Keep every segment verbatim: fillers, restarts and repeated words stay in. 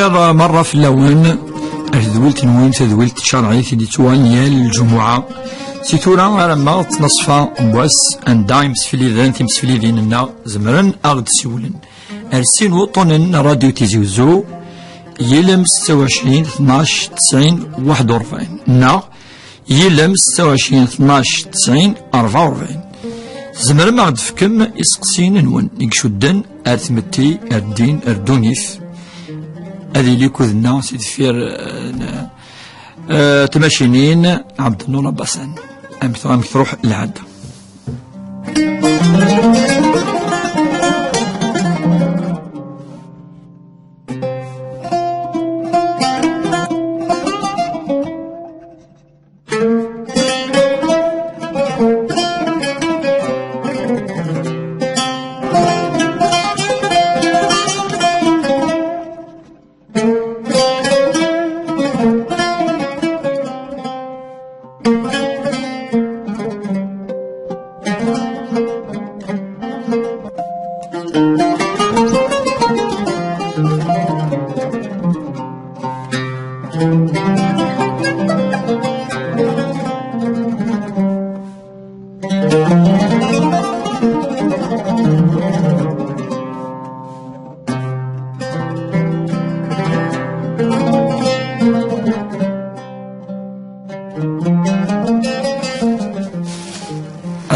Merra fell-awen, ar tedwilt-nwen, tadwilt tcerɛit i d-yettwalin yal lǧumuɛa. Si tura alamma d ttnaṣfa n wass, anda imsefliden, timseflidin-nneɣ zemren ad aɣ-d-siwlen ar sin wuṭṭunen n Radio Tizi Uzzu, yilem setta u ɛecrin, tnac, tesɛin, waḥed u rebɛin, neɣ yilem setta u ɛecrin, tnac, tesɛin, rebɛa u rebɛin. Tzemrem ad aɣ-d-tefkem iseqsiyen-nwen i icudden ar tmetti, ar ddin, ar ddunit. Ad yili ukud-nneɣ si deffir, eh, n, eh, tmacinin, Ɛebdennur Abasan. Amek, amek truḥ lɛadda?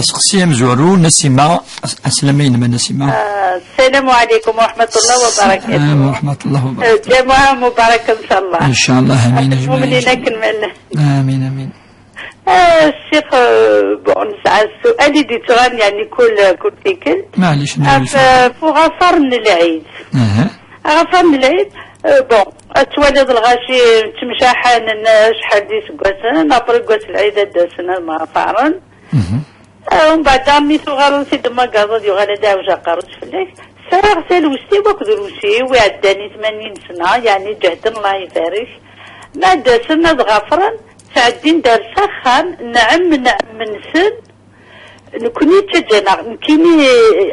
Aseqsi amezwaru, Nasima. As-, aslama-inem a Nasima. Ah, السلام عليكم ورحمة الله وبركاته. السلام ورحمة الله وبركاته. Eh, ǧamuɛa mubarak, ncallah. Ncallah, amin, ajmaɛin. Mumnin akken ma llan. Amin, amin. Ah, Ccix, eh, bon, nesɛa ssual i d-yettɣan, yeɛni, kul, kul tikkelt. Maɛlic, ɣef, eh, ɣef uɣafar n lɛid. Aha. Aɣafar n lɛid, eh, bon, ad twaliḍ lɣaci ttemcaḥanen acḥal d iseggasen, après deg wass n lɛid ad d-asen ad mɣafaren. Mhm. Eh, umbeɛd, mi tuɣaleḍ-t-id temagadeḍ, yuɣal ad iɛwej aqerru-s fell-ak. Sɛiɣ talwest-iw akked rrus-iw iɛeddan i tmanyin sna, yeɛni ǧehden, Allah ibarek. Ma d-asen ad ɣafren, ttɛeddin-d ar s axxam, nɛem, nɛem-nsen. Nekni ttaǧǧan-aɣ, nekkini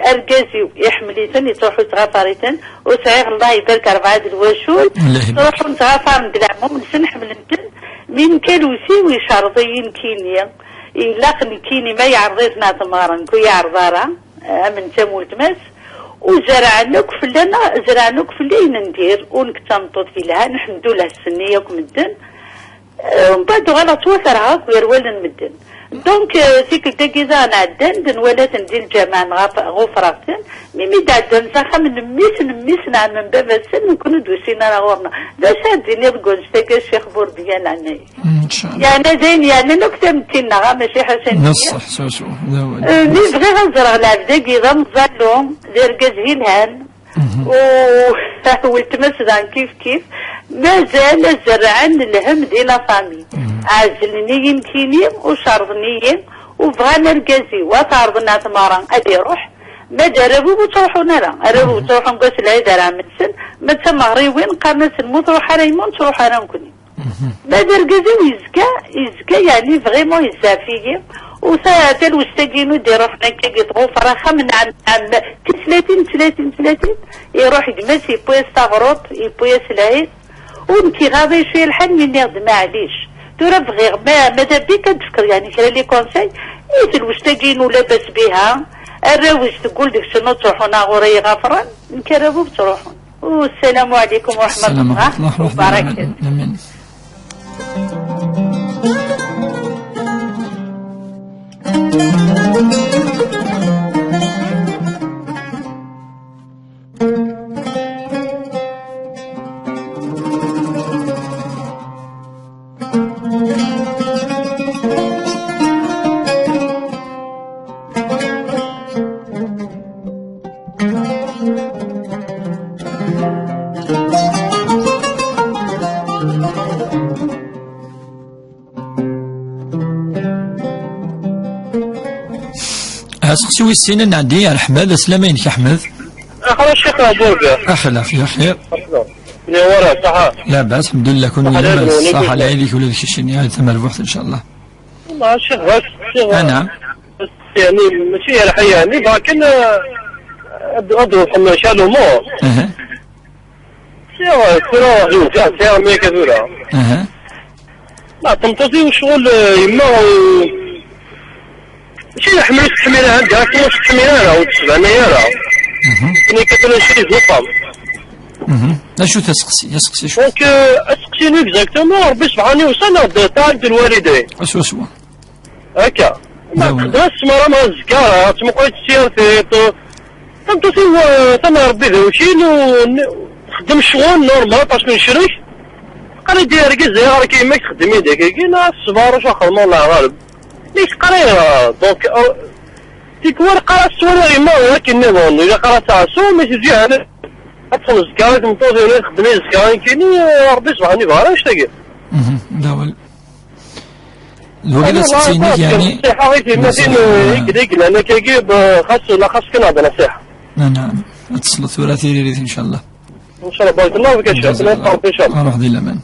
argaz-iw iḥemmel-iten, yettruḥu yettɣafar-iten, ur sɛiɣ, Allah ibarek, rebɛa d lwacul, Allah ibarek. Ttruḥun ttɣafaren-d leɛmum-nsen, ḥemmlen-ten, mi nekka lwes-iw icerḍ-iyi nekkini. Ilaq nekkini ma yeɛreḍ-iten ad t-mɣaren, ku yeɛreḍ ara, am netta am weltma-s, u zerɛen akk fell-aneɣ, zerɛen akk fell-i ayen n dir, u nekk d tameṭṭut yelhan, lḥemdullah, ssnen-iyi akk medden. Eh, mbeɛd uɣaleɣ ttwaferheɣ akk gar wallen n medden. Donc, eh, tikkelt-agi daɣen ɛeddan-d, nwala-ten di lǧameɛ, nɣaf-, ɣufreɣ-ten, mi mi d-ɛeddan s axxam n mmi-s, n mmi-s, n ɛemmi n baba-sen, nekkni ur d-usin ara ɣur-neɣ. D acu ad d-tiniḍ deg wannect-agi, a Ccix Burbiya, leɛnaya? Ncallah. Yeɛni d ayen yeɛnan akk tametti-nneɣ, a maci ḥaca n... D ṣṣeḥ, swaswa. D awal. Eh, mi bɣiɣ ad ẓreɣ lɛebd-agi d ameẓẓallu, d argaz yelhan, mhm, u weltma-s daɣen kif kif, mazal zerrɛen lhemm di la famille. Mhm. Ɛezlen-iyi nekkini, u cerḍen-iyi, u bɣan argaz-iw, ad t-ɛerḍen ar tmeɣra, ad iruḥ. Ma d arraw-iw ur ttruḥun ara. Arraw-iw, mhm, ttruḥun deg wass n lɛid ar ɛemmi-nsen, ma d tameɣriwin, qqaren-asen ma ur truḥ ara yemma, ur nettruḥ ara nekkni. Mhm. Ma d argaz-iw yezga, yezga, yeɛni, vraiment yezɛef-iyi. U ta-, talwest-agi-inu d-iruḥen akka, yettɣufar axxam, nɛam, nɛam, tislatin, tislatin, tislatin, iruḥ gma-s, yewwi-as taɣruḍt, yewwi-as lɛid. U nekk iɣaḍ-iyi cwiya lḥal, mi nniɣ-d, maɛlic. Tura bɣiɣ, ma, ma d abik ad d-tefkeḍ, yeɛni, kra les conseils, i talwest-agi-inu labas biha, arraw-is teggul deg-sen ur ttruḥun ɣur-i iɣafren, nekk arraw-iw ttruḥun. والسلام عليكم ورحمة... السلام الله ورحمة الله وبركاته. آمين. Aseqsi wis sin, ad nɛeddi ar Ḥmed. Aslama-inek a Ḥmed. Axir a Ccix Burga. Axlaf, ya xir. Newwara, ṣaḥa. Labas, ḥemdullah, kun... Ṣaḥa, yellam, lɛid-nwen, ṣaḥa, lɛid-ik ula d keččini, ɛid tamerbuḥt, ncallah. Wallah, a Ccix, bas, Ccix. Ana. Yeɛni, mačči yerḥa, yeɛni, bakin, eh, ad, ad ruḥen ca lumuṛ. Aha. Sɛiɣ tura, sɛiɣ, sɛiɣ mya akka tura. Aha. La, tameṭṭut-iw ccɣel, eh, yemma, eh, mačči iḥemmel ur tettḥemmil ara, directement ur tettḥemmil ara, ur d-tessebɛanay ara. Mhm. Nekk atan acu i ẓuqam. Mhm. Acu-t aseqsi? Aseqsi acu? Donc, euh, aseqsi-inu exactement, Rebbi subḥanahu wa taɛala, neɣ d ṭaɛat lwalidayn. Swaswa. Akka. Ma txeddem asmar ama azekka, ad tmuqel tessirt, tameṭṭut-iw, eh, tama Rebbi d awcil, u n-, txeddem ccɣel normal, parce que necrek. Teqqar-iyi-d argaz, ayɣer akka yemma-k txeddem-iyi-d akkagi? Neɣ ṣṣber, acu xedmeɣ, neɣ ɣaleb. Mi teqqar-iyi, eh, donc, eh, tikwal qqar-as ttwaliɣ yemma akken nniḍen, ilaq ara ad tɛassu, mi tezzi ɛni ad txedem zkar i tmeṭṭut, yuni txeddem i zkar nekkini, eh, Rebbi subḥanahu yebɣa ara annect-agi. Mhm, d awal. D wagi d aseqsi-inek, yeɛni? Nṣiḥa i timatin, eh, i yellan akkagi, b-, xas, la xas kan ad nṣiḥa. Naɛam. Ad tesleḍ tura tiririt, incallah. Incallah, barakallahu fik, a Ccix. Jazakallah. Ad nruḥ di laman.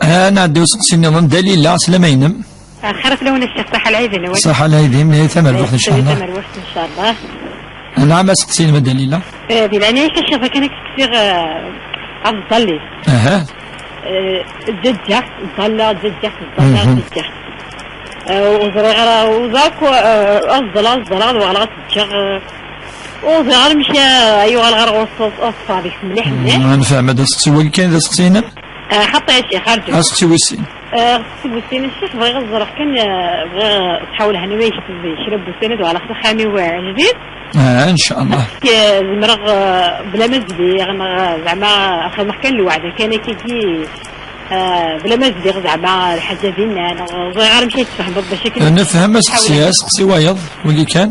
Ha, nɛeddi useqsi nniḍen. Dalila, slama-inem. Xir fell-awen a Ccix, ṣaḥa lɛid-nwen. Ṣaḥa lɛid-im, eh, tamerbuḥt, incallah. Tamerbuḥt, incallah. Nɛam, aseqsi-inem a Dalila. Eh, di leɛnaya-k a Ccix, akken ad k-fkiɣ, eh, aẓeḍḍal-is. Aha. Eh, ǧǧaǧǧaɣ-t, ẓẓalleɣ, ǧǧaǧǧaɣ-t, ẓẓalleɣ, mhm, ǧǧaǧǧaɣ-t. Eh, ur ẓriɣ ara, ur ẓriɣ akk, eh, aẓeḍḍal, aẓeḍḍal, ad uɣaleɣ ad t-ǧǧeɣ, eh, ur ẓriɣ ara amek, eh, ay uɣaleɣ ɣer ɣur-s, ur ṭṭfeɣ deg-s mliḥ, mliḥ. Mm, nfehhem, ad aseqsi wagi kan d aseqsi-inem? Eh, xaṭi a Ccix, arǧu. Aseqsi wis sin. Eh, aseqsi wis sin a Ccix, bɣiɣ ad ẓreɣ kan, eh, bɣiɣ, eh, tḥawel Henwa yekteb kra n wussan ad uɣaleɣ s axxam-iw, eh, ajdid. Ah, incallah. Amek, eh, zemreɣ, eh, bla ma zdiɣ, neɣ, eh, zeɛma xedmeɣ kan lweɛda kan akkagi, eh, bla ma zdiɣ zeɛma lḥaǧa dinna, neɣ ẓriɣ ara amek ay tfehmeḍ bac akken. Eh, nefhem, aseqsi, aseqsi wayeḍ, wagi kan.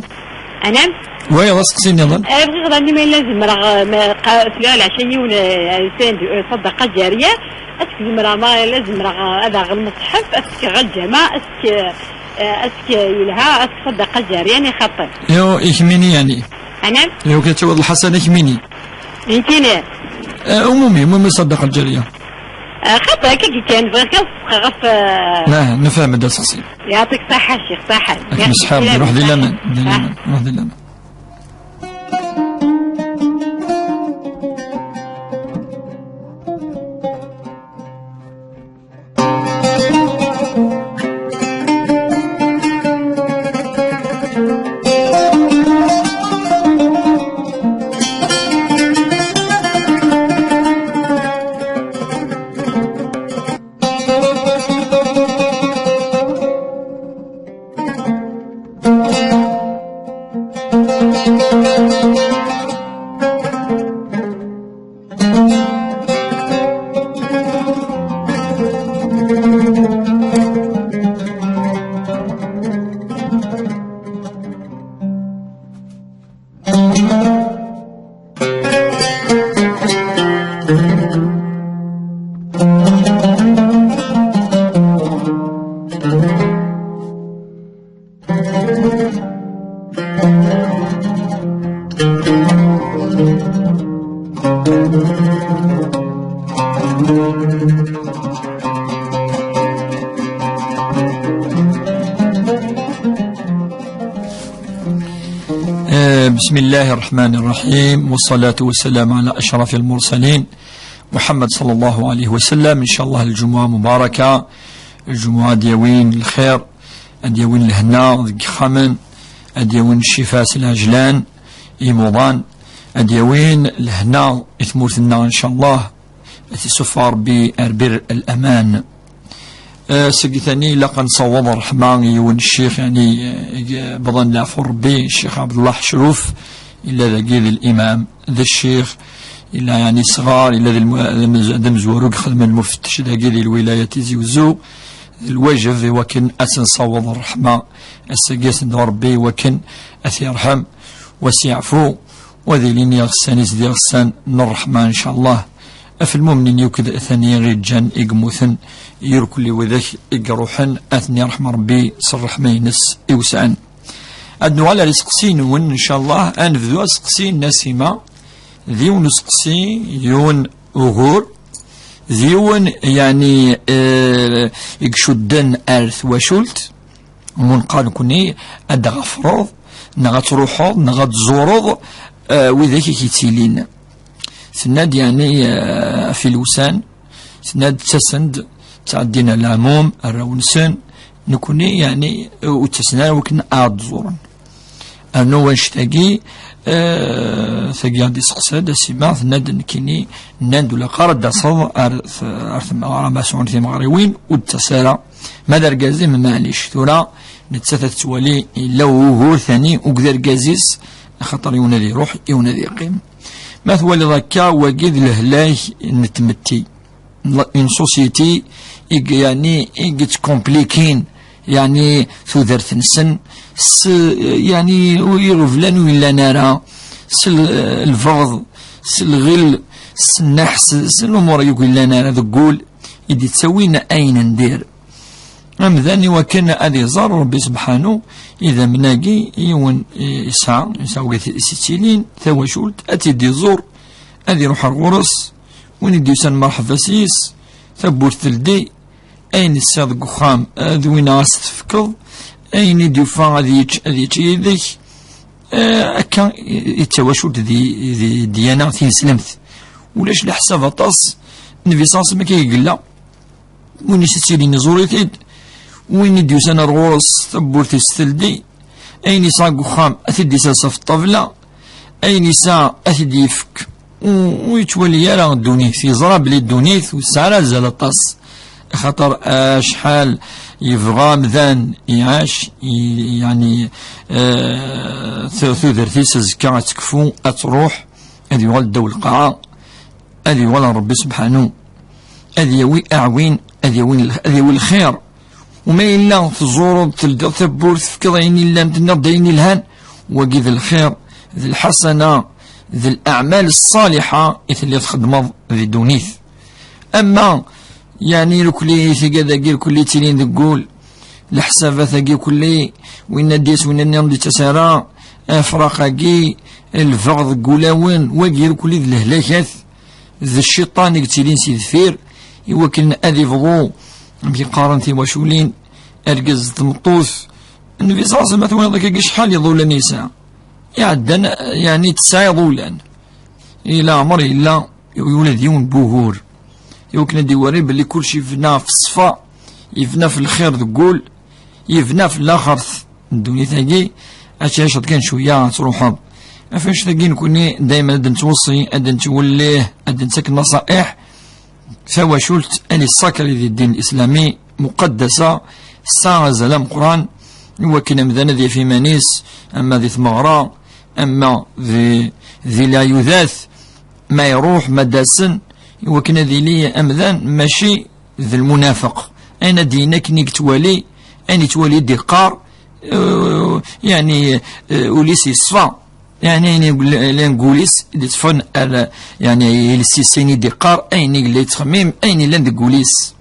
Anam? Wayeḍ aseqsi nniḍen. Eh, bɣiɣ daɣen ma yella zemreɣ, eh, ma qa-, tlaq leɛca yiwen, eh, send, eh, ṣaddaqa ǧariya, ad k-zemreɣ, ma yella zemreɣ, eh, ad aɣeɣ lmeṣḥef, ad t-fkeɣ ɣer lǧameɛ, ad t-, eh, ad t-, yelha, ad t-ṣaddaqa ǧariya, ni xaṭi. Yo, i kemmini yeɛni? Anam? Yo, ka ttawiḍ lḥasana i kemmini. Nekkini. Eh, umumi, umumi ṣaddaqa ǧariya. Eh, xaṭi, akka kan, bɣiɣ kan ad ṣefqeɣ ɣef, eh, ah, nefhem-d aseqsi. Yeɛṭik ṣaḥa, a Ccix, ṣaḥa. Ad kem-ṣeḥḥiɣ, ruḥ di laman, di laman, ruḥ di laman. بسم الله الرحمن الرحيم، والصلاة والسلام على أشرف المرسلين محمد صلى الله عليه وسلم. إن شاء الله الجمعة مباركة، الجمعة ديوين الخير، ديوين الهنا ذك خمن، ديوين الشفاء سلاجلان إيموضان، ديوين الهنا إثمورثنا إن شاء الله. Ad t-isuffeɣ Ṛebbi ar bir al-aman. Eh, seg tani ilaq ad nessaweḍ ṛṛeḥma i yiwen ccix, yani, eh, bḍan leɛfu n Ṛebbi, Ccix Ɛebdellah Ḥecruf, yella dagi d limam, d ccix, yella, yani, ṣṣɣar, yella d lmu-, d amez-, d amezwaru i ixedmen lmufettec dagi di lwilaya Tizi Uzzu. D lwajeb i wakken ad s-nessaweḍ ṛṛeḥma, ass-agi ad s-nedɛu Ṛebbi i wakken ad t-yerḥem, wa s-yeɛfu, wa ad ilin iɣessan-is d iɣessan n ṛṛeḥma, ncallah. Af lmumnin yakk d tani i ɣ-iǧǧan, i yemmuten, irkelli widak i iruḥen, ad ten-yerḥem Ṛebbi s ṛṛeḥma-ines iwesɛen. Ad nuɣal ar iseqsiyen-nwen, ncallah. Ad nebdu aseqsi n Nasima. D yiwen useqsi, yiwen ugur, d yiwen, yani, eh, i icudden ar twacult. Mu nqal nekni ad d-ɣafreḍ, neɣ ad truḥeḍ, neɣ ad tzureḍ, eh, widak i k-yettilin. Tenna-d, yani, eh, ɣef ilewsan, tenna-d ttasen-d, ttɛeddin ar leɛmum, arraw-nsen, nekni, yani, ur ttasen ara wakken ad ɣ-d-ẓuren. Rnu wanect-agi, eh, tagi ad d-iseqsa-d, a Sima, tenna-d nekkini, nnan-d ula qqar ad d-taseḍ ar t-, ar tmeɣra, ma sɛun timeɣriwin, ur d-ttas ara. Ma d argaz-im, maɛlic. Tura, nettat ad tettwali, yella ugur tani, ugd argaz-is, axaṭer yiwen ad iruḥ, yiwen ad iqqim. Ma twaliḍ akka, wagi d lehlak n tmetti. Une société i, yani, i yettkomplikin, yani, tudert-nsen s, yani, iɣeblan ur yellan ara, s l-, lbeɣḍ, s lɣil, s nneḥs, s lumuṛ ur yellan ara deg wul, i d-ittawin ayen n dir. Amdan i wakken ad iẓer Ṛebbi sebḥanu, idammen-agi, yiwen, eh, yesɛa, yesɛa wid i s-ittilin, tawacult, ad t-id-iẓur, ad iruḥ ar ɣur-s, win i d-yusan merḥba s yis, tawwurt teldi, ayen yesɛa deg uxxam, eh, d win a s-tefkeḍ, ayen i d-yufa ad yečč, ad yečč yid-k. Eh, akka i d tawacult di, di ddiyana tineslemt. Ulac leḥsab aṭas, Nnbi ṣṣallallahu ɛalayhi wa sallam akka i yella. Win i s-ittilin iẓur-it-id, win i d-yusan ar ɣur-s tawwurt-is teldi, ayen yesɛa deg uxxam ad t-id-isers ɣef ṭṭabla, ayen yesɛa ad t-id-yefk. Ur, ur yettwali ara ddunit, yeẓra belli ddunit ur tesɛi ara azal aṭas. Axaṭer acḥal yebɣa amdan iɛac, i, yani, eh, tu-, tudert-is azekka ad tekfu, ad truḥ, ad yuɣal ddaw lqaɛa, ad yuɣal ɣer Ṛebbi sebḥanu, ad yawi aɛwin, ad yawi l-, ad yawi lxir. Uma yella tẓureḍ, teldiḍ tawwurt, tefkiḍ ayen yellan, tenniḍ-d ayen yelhan, wagi d lxir, d lḥasana, d leɛmal ṣṣaliḥa i telliḍ txeddmeḍ di ddunit. Ama, yani, irkelli, tigad-agi irkelli ttilin deg wul, leḥsabat-agi irkelli, winna d-yas, winna nniḍen d-ittas ara, afraq-agi, lbeɣ deg wulawen, wagi irkelli d lehlakat, d cciṭan i yettilin si deffir, i wakken ad ibḍu, amek i qqaren, tiwaculin, argaz d tmeṭṭut. Nnbi ṣṣallallahu ɛalayhi wa sallam, ma twalaḍ akka acḥal iḍulan yesɛa, iɛeddan, yani, tesɛa iḍulan. I leɛmer yella ula d yiwen n wugur, i wakken ad d-iwari belli kullec yebna ɣef ṣṣfa, yebna ɣef lxir deg wul, yebna ɣef laxert n ddunit-agi, ad tɛiceḍ kan cwiya, ad truḥeḍ. Ɣef annect-agi, nekkni daymen ad d-nettweṣṣi, ad d-nettwellih, ad d-nettak nnaṣa'iḥ. Tawacult, elle est sacrée di ddin islami, muqaddasa, tesɛa azal ameqqran, i wakken amdan ad yaf iman-is, ama di tmeɣra, ama di, di leɛyudat, ma iruḥ, ma d-asen, i wakken ad yili amdan mačči d lmunafeq. Ayen ad d-yini akken i yettwali, ayen yettwali i d-iqqar, eh, yani, eh, ul-is yeṣfa. Yani, ayen i yellan deg wul-is i d-iṭṭfen ar, yani, iles-is, ayen i d-iqqar, ayen i yella yettxemmim, ayen yellan deg wul-is.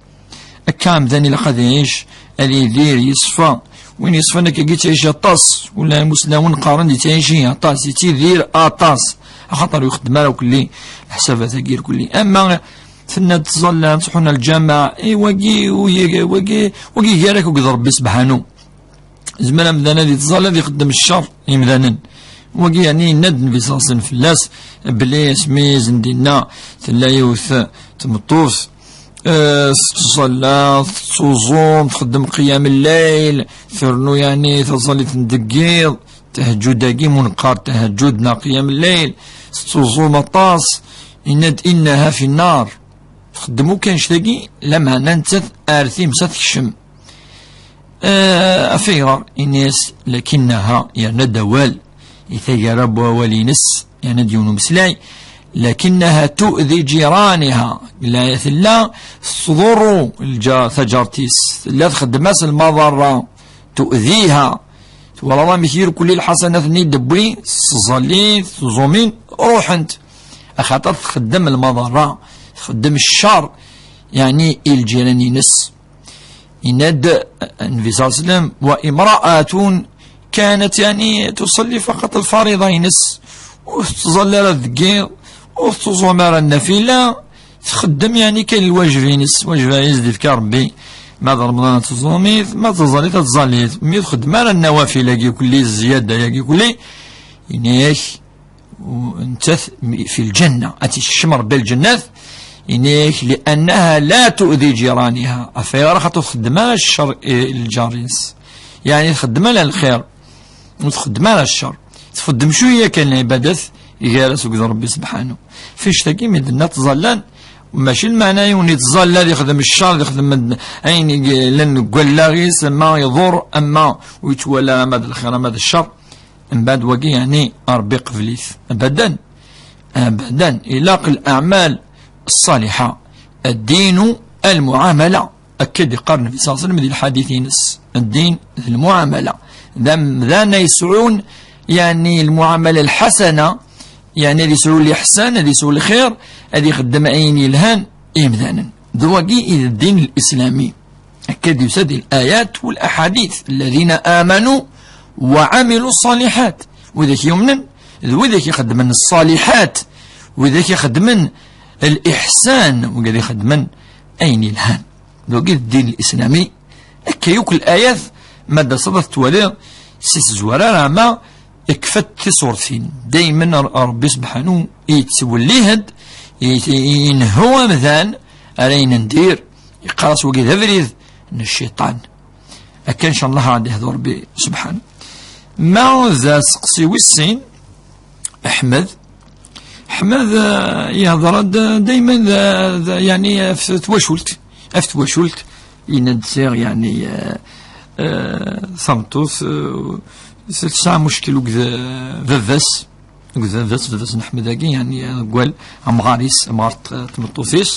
Akka amdan ilaq ad iɛic, ad yidir, yeṣfa. Win yeṣfan akkagi yettɛici aṭas, ula imuslawen qqaren-d yettɛici aṭas, yettidir aṭas, axaṭer ur ixeddem ara akk leḥsabat-agi irkelli. Ama tenna-d ttẓallan, ttruḥun ar lǧameɛ, i wagi, wagi, wagi, wagi gar akk d Ṛebbi sebḥanu. Yezmer amdan ad yettẓalla, ad ixeddem ccer i yimdanen. Wagi, yeɛni, yenna-d Nnbi ṣalla Llahu ɛalayhi wa sallam fell-as belli asmi i sen-d-yenna tella yiwet tmeṭṭut, eh, tettẓalla, tettuẓum, txeddem qiyam lleyl, ternu, yeɛni, taẓallit n deg yiḍ, tahajjud-agi, ma neqqar tahajjud neɣ qiyam lleyl, tettuẓum aṭas, yenna-d: "Innaha fi nnar." Txeddem akk annect-agi, lameɛna nettat ar times ad tekcem. Eh, af ayɣer? Ini-as: "Lakinnaha", yerna-d awal i taggara n wawal-ines, yerna-d yiwen umeslay: "Lakinnaha tu'di jiraniha." Tella tettḍurru lǧa-, taǧart-is, tella txeddem-as lmaḍerra, tu'diha. Twalaḍ amek irkelli lḥasanat-nni d-tewwi s tẓallit, s tẓumin, ruḥent. Axaṭer txeddem lmaḍerra, txeddem ccer, yeɛni, i lǧiran-ines. Yenna-d Nnbi ṣalla Llahu ɛalayhi wa sallam: "Wa imra'atun kanat, yeɛni, tusalli faqat lfariḍa-ines, ur tettẓalla ara deg yiḍ, ur tettuẓum ara nnafila, txeddem, yeɛni, kan lwajeb-ines, lwajeb-ines d-ifka Rebbi, ma d Remḍan ad teẓẓum-it, ma d taẓallit ad tẓallit, mi ur txeddem ara nnawafil-agi kulli, zzyada-agi kulli." Yenna-yak: "U nettat mi-, fi lǧenna, ad tt-ikcem Rebbi lǧennat." Yenna-yak: "Li'annaha la tu'di jiraniha." Af ayɣer? Axaṭer ur txeddem ara ccer i lǧar-ines. Yeɛni txeddem ala lxir, ur txeddem ara ccer. Txeddem cwiya kan lɛibadat gar-as akked Rebbi sebḥanu. F annect-agi mi d-nenna ttẓallan, mačči lmeɛna yiwen yettẓalla ad ixdem ccer, ad ixdem ayen i yellan deg wallaɣ-is, ama iḍur, ama ur yettwala ama d lxir ama d ccer. Mbeɛd wagi, yeɛni, Rebbi iqbel-it? Abadan. Abadan. Ilaq leɛmal ṣṣaliḥa. Ad-dinu al-muɛamala. Akka i d-iqqar Nnbi ṣalla Llahu ɛalayhi wa sallam di lḥadit-ines: "Ad-din d lmuɛamala." D amdan ay yesɛun, yeɛni, lmuɛamala lḥasana, yeɛni, ad yesɛu liḥsan, ad yesɛu lxir, ad ixeddem ayen yelhan i yimdanen. D wagi i d ddin lislami. Akka i d-yusa di layat u laḥadit: "Alladina amanu wa amilu ṣṣaliḥat." Widak yumnen, d widak ixeddmen ṣṣaliḥat, widak ixeddmen liḥsan, wigad ixeddmen ayen yelhan. D wagi d ddin lislami. Akka yakk layat, ma d-taseḍ ad t-twaliḍ, si tezwara ara ama ikfa-d tiṣurtin. Daymen Ṛ-, Ṛebbi sebḥanu yettwellih-d, i-, i-, inehhu amdan ara yendir, yeqqar-as: "Wagi d abrid n cciṭan." Akka, ncallah, ad d-ihdu Ṛebbi sebḥanu. Ma d aseqsi wis sin, Ḥmed. Ḥmed, eh, yehder-d daymen d, d, yeɛni, ɣef twacult, ɣef twacult, yenna-d sɛiɣ, yeɛni, eh, eh, tameṭṭut, eh, tesɛa muckil akked, eh, baba-s, akked baba-s, baba-s n Ḥmed-agi, yeɛni, eh, aggal amɣar-is, amɣar n t-, tmeṭṭut-is.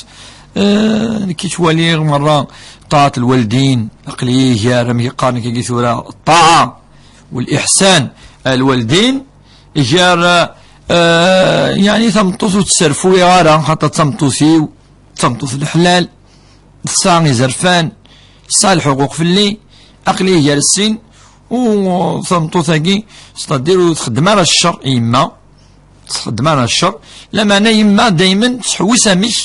Eh, nekk yettwali merra ṭaɛat lwaldin, aql-iyi gar, amek i qqaren akka tura, ṭṭaɛa wal-iḥsan ar lwaldin, gar, eh, yeɛni tameṭṭut ur tt-sserfuyeɣ ara, xaṭer d tameṭṭut-iw, d tameṭṭut n leḥlal, tesɛa izerfan, tesɛa lḥuquq fell-i, aql-iyi gar sin, u tameṭṭut-agi, c'est-à-dire, ur txeddem ara ccer i yemma, ur txeddem ara ccer, lameɛna yemma daymen tettḥewwis amek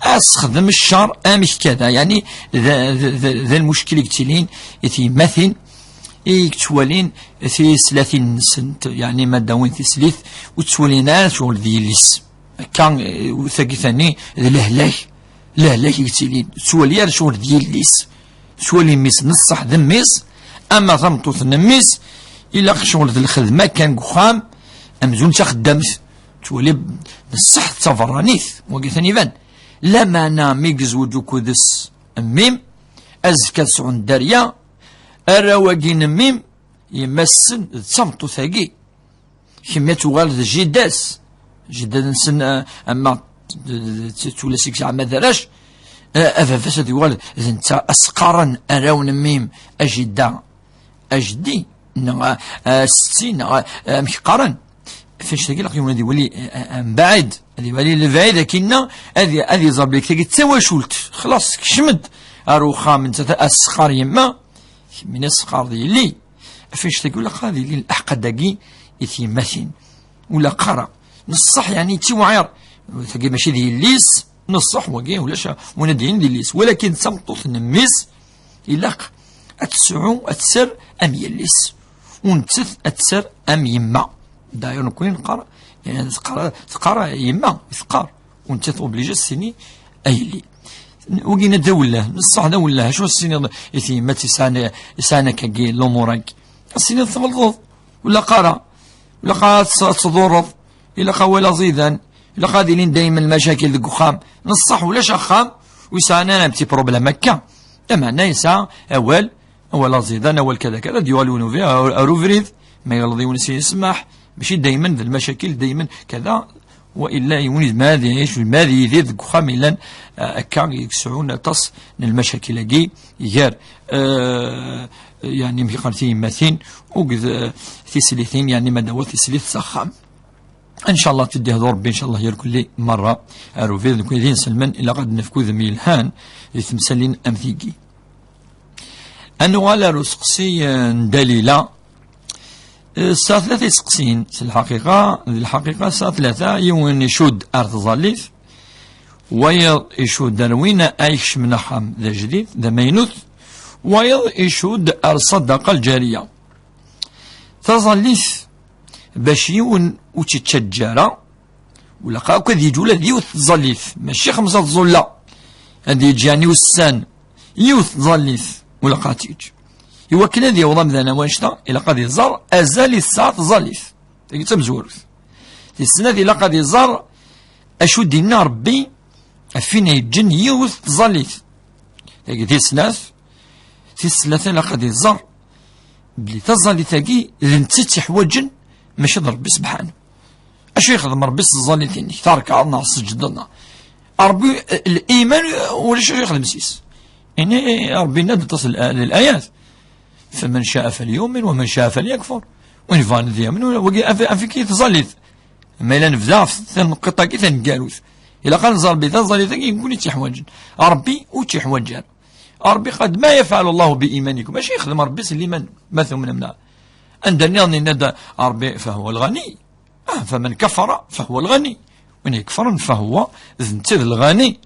ad texdem ccer, amek kada, yeɛni d, d, d, d lmuckil i yettilin i tyemmatin, i yettwalin tislatin-nsent, yeɛni ma d-awin tislit, ur ttwalin ara ccɣel d yelli-s. Akka, eh, tagi tani d lehlak, lehlak i yettilin, ur ttwali ara ccɣel d yelli-s. Ttwali mmi-s n ṣṣeḥ d mmi-s, ama tameṭṭut n mmi-s, ilaq ccɣel d lxedma kan deg uxxam, amzun d taxeddamt, ttwali d ṣṣeḥ d taberranit, wagi tani iban. Lameɛna mi yezweǧ ukud-s mmi-m, azekka ad sɛun dderya, arraw-agi n mmi-m, yemma-tsen d tameṭṭut-agi. Kemmi ad tuɣal d jida-s. Jida-nsen, eh, ama d, d, d, d tula seg zeɛma d arrac, eh, a baba-s ad yuɣal d netta, a s-qqaren arraw n mmi-m, a jida, a jeddi, neɣ a, a setti, neɣ a, amek qqaren. F annect-agi ilaq yiwen ad iwali, eh, eh, mbaɛid, ad iwali lebɛid akkinna, ad, ad iẓer belli tagi d tawacult, xlaṣ, tekcem-d ar uxxam, nettat a s-teqqar yemma, kemmini a s-teqqareḍ yelli. F annect-agi ilaq ad ilin leɛqad-agi i tyemmatin. Ur ilaq ara. N ṣṣeḥ, yeɛni, yettiwɛir. Tagi mačči d yelli-s, n ṣṣeḥ, wagi ulac win ad d-yinin d yelli-s. Walakin d tameṭṭut n mmi-s, ilaq ad tesɛu, ad tser am yelli-s. U nettat ad tser am yemma. D'ailleurs, nekkni neqqar, eh, teqqar, teqqar yemma, teqqar. U nettat obligée ad s-tini a yelli. Wagi d awellah, neṣṣaḥ d awellah, acu ad s-tiniḍ i tyemmat yesɛan, yesɛan akkagi lumuṛ-agi? Ad s-tiniḍ tɣelḍeḍ, ur ilaq ara, ur ilaq ara ad tt-, ad tḍurreḍ, ilaq awal aẓidan, ilaq ad ilin daymen lmacakil deg uxxam. Neṣṣaḥ, ulac axxam ur yesɛan ara un petit problème akka. Lameɛna yesɛa awal, awal aẓidan, awal kada kada, ad yuɣal yiwen ubi-, ar, ar ubrid, ma yelleḍ yiwen s yismaḥ, mačči daymen d lmacakil, daymen kada, wa illa yiwen yezmer ad iɛic, yezmer ad yidir deg uxxam yellan, eh, akka, yesɛun aṭas n lmacakil-agi gar, eh, yani, mi qqar tiyemmatin, u d, eh, tislitin, yani, ma d-awa tislit s axxam. Ncallah, tiddi hdu Rebbi, ncallah, irkelli merra ar ubrid, nekkni d inselmen, ilaq ad nefk udem yelhan di temsalin am tigi. Ad nuɣal ar useqsi, eh, n Dalila. Eh, tesɛa tlata iseqsiyen, s lḥaqiqa, d lḥaqiqa tesɛa tlata, yiwen icudd ar tẓallit, wayeḍ icudd ar win ay ikecmen axxam d ajdid, d amaynut, wayeḍ icudd ar ṣṣadaqa lǧariya. Taẓallit, bac yiwen ur tt-ittaǧǧa ara, ilaq akk ad yeǧǧ ula d yiwet tẓallit, mačči xemsa tẓulla. Ad yeǧǧ, yani, ussan, yiwet tẓallit, ilaq ad tt-yeǧǧ. Iwakken ad yaweḍ amdan am wannect-a, ilaq ad iẓer azal i tesɛa tẓallit. Tagi d tamezwarut. Tis snat, ilaq ad iẓer acu d-inna Rebbi ɣef win yeǧǧen yiwet tẓallit. Tagi tis snat. Tis tlata, ilaq ad iẓer belli taẓallit-agi d netta i tt-iḥwaǧen, mačči d Rebbi sebḥanu. Acu yexdem Rebbi s tẓallit-inek? Terkaḍ neɣ tseǧǧdeḍ neɣ? Rebbi, liman, ulac acu yexdem s-is. Ini Rebbi yenna-d aṭas n l-, n layat. فمن شاء فليؤمن ومن شاء فليكفر. Win bɣan ad yamen, wagi af-, afik i tẓallit. Ma yella nebda ɣef tanqiṭ-agi taneggarut, ilaq ad nẓer belli taẓallit-agi d nekkni i tt-iḥwaǧen. Rebbi ur tt-iḥwaǧ ara. Rebbi قال: ما يفعل الله بإيمانكم؟ Acu yexdem Rebbi s liman ma tumnem neɣ? Anda nniḍen yenna-d Rebbi: فهو الغني. Ah, فمن كفر فهو الغني. Win ikefren, فهو, d netta d lɣani.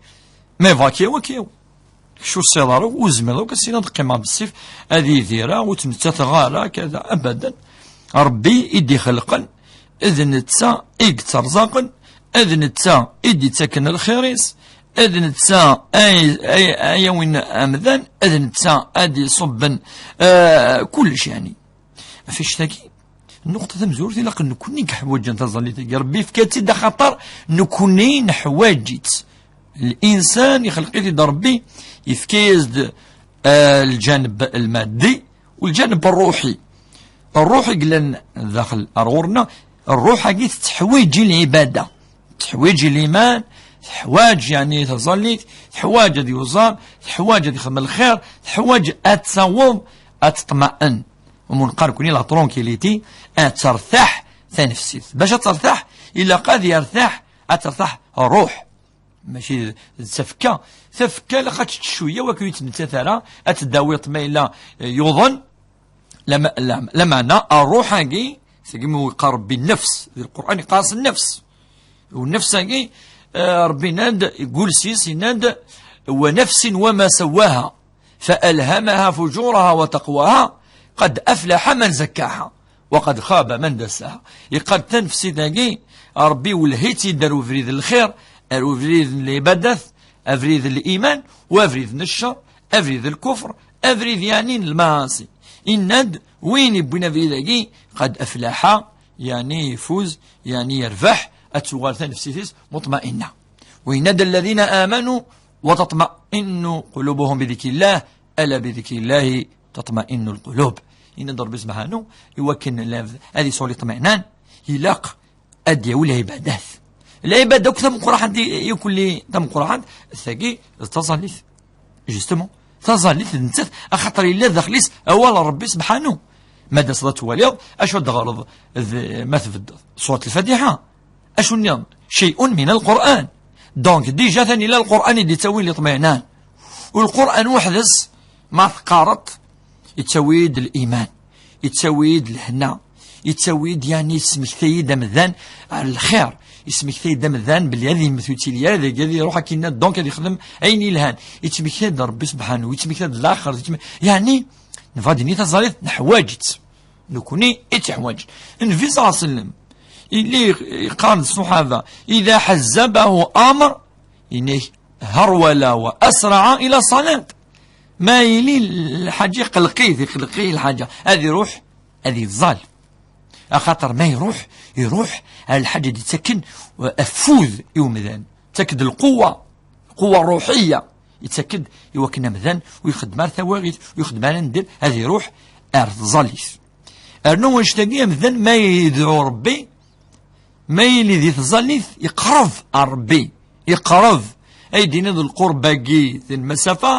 Ma yebɣa ad k-yawi, ad k-yawi. Kečč ur tesɛiḍ ara, ur tezmireḍ akk ad s-tiniḍ ad qqimeɣ bessif, ad idireɣ, ur ttmettateɣ ara, kada, abadan. Rebbi i d-ixelqen, d netta i yetterẓaqen, d netta i d-ittaken lxir-is, d netta ay, ay, ay yawin amdan, d netta ad iṣubben, eh, kullec, yani. Ɣef annect-agi, nnuqṭa tamezwarut, ilaq nekkni i yeḥwaǧen taẓallit-agi. Rebbi yefka-tt-id axaṭer nekkni neḥwaǧ-itt. Linsan ixleq-it-id Rebbi, yefka-yas-d, eh, lǧaneb lmaddi u lǧaneb ṛṛuḥi. Ṛṛuḥ i yellan daxel ar ɣur-neɣ, ṛṛuḥ-agi tetteḥwiǧ i lɛibada. Teḥwiǧ liman, teḥwaǧ, yani, taẓallit, teḥwaǧ ad yuẓam, teḥwaǧ ad yexdem lxir, teḥwaǧ ad taweḍ ad teṭma'en. Umi neqqar nekkni la tranquillité, ad tertaḥ tanefsit. Bac ad tertaḥ, ilaq ad yertaḥ, ad tertaḥ ṛṛuḥ. Mačči d, d tafekka. Tafekka ilaq ad tečč cwiya, wakken ur yettmettat ara, ad tdawiḍ ma yella, eh, yuḍen. Lama-, lam-, lameɛna ṛṛuḥ-agi, segmi yeqqar Rebbi nnefs, di Lqur'an yeqqar-as nnefs. U nnefs-agi, eh, Rebbi yenna-d, deg ulsis yenna-d: ونفس وما سواها فألهمها فجورها وتقواها قد أفلح من زكاها وقد خاب من دساها. Yeqqar-d tanefsit-agi, Rebbi iwelleh-itt-id ar ubrid n lxir, ar ubrid n lɛibadat, abrid n liman, u abrid n ccer, abrid n lkufr, abrid, yani, n lmaɛaṣi. Yenna-d, win yewwin abrid-agi, قد أفلح, yani, ifuz, yani, yerbeḥ, ad tuɣal tanefsit-is muṭma'inna. Wa yenna-d: الذين آمنوا وتطمئن قلوبهم بذكر الله ألا بذكر الله تطمئن القلوب. Yenna-d Rebbi sebḥanu, iwakken la-, ad yesɛu liṭminan, ilaq ad d-yawi lɛibadat. Lɛibada akk tameqqrant i, i kulli tameqqrant, tagi d taẓallit. Justement. Taẓallit d nettat, axaṭer yella daxel-is awal n Rebbi sebḥanu. Ma d-taseḍ ad twaliḍ, acu ad d-teɣreḍ d, ma tbeddeḍ? Surat Lfatiḥa. Acu nniḍen? شيء من القرآن. Donc, déjà, atan yella Lqur'an i d-yettawin liṭminan. U Lqur'an weḥd-s, ma teqqareḍ, yettawi-d liman, yettawi-d lehna, yettawi-d, yani, yesmektay-d amdan ar lxir, yesmektay-d amdan belli ad yemmet ur yettili ara dagi, ad iruḥ akken, donc ad yexdem ayen yelhan. Yettmektay-d Rebbi sebḥanu, yettmektay-d laxert, yettme-, yani, nebɣa ad d-nini taẓallit neḥwaǧ-itt. Nekkni i tt-iḥwaǧen. Nnbi ṣalla Llahu ɛalayhi wa sallam, Yella yeqqar-d ṣṣuḥaba: إذا حزبه أمر، yenna-k: هرول وأسرع إلى الصلاة. Ma yili lḥaǧa iqelq-it, iqelq-it lḥaǧa, ad iruḥ, ad iẓẓal. Axaṭer ma iruḥ, iruḥ ar lḥaǧa d-ittaken afud i umdan, ttak-d lquwa, lquwa ṛṛuḥiyya, ittak-d i wakken amdan ur ixeddem ara tawaɣit, ur ixeddem ara nndir, ad iruḥ ar tẓallit. Rnu annect-agi, amdan ma yedɛu Ṛebbi, ma yili di tẓallit, iqreb ar Ṛebbi, iqreb. Ay d-iniḍ lqurb-agi d lmasafa?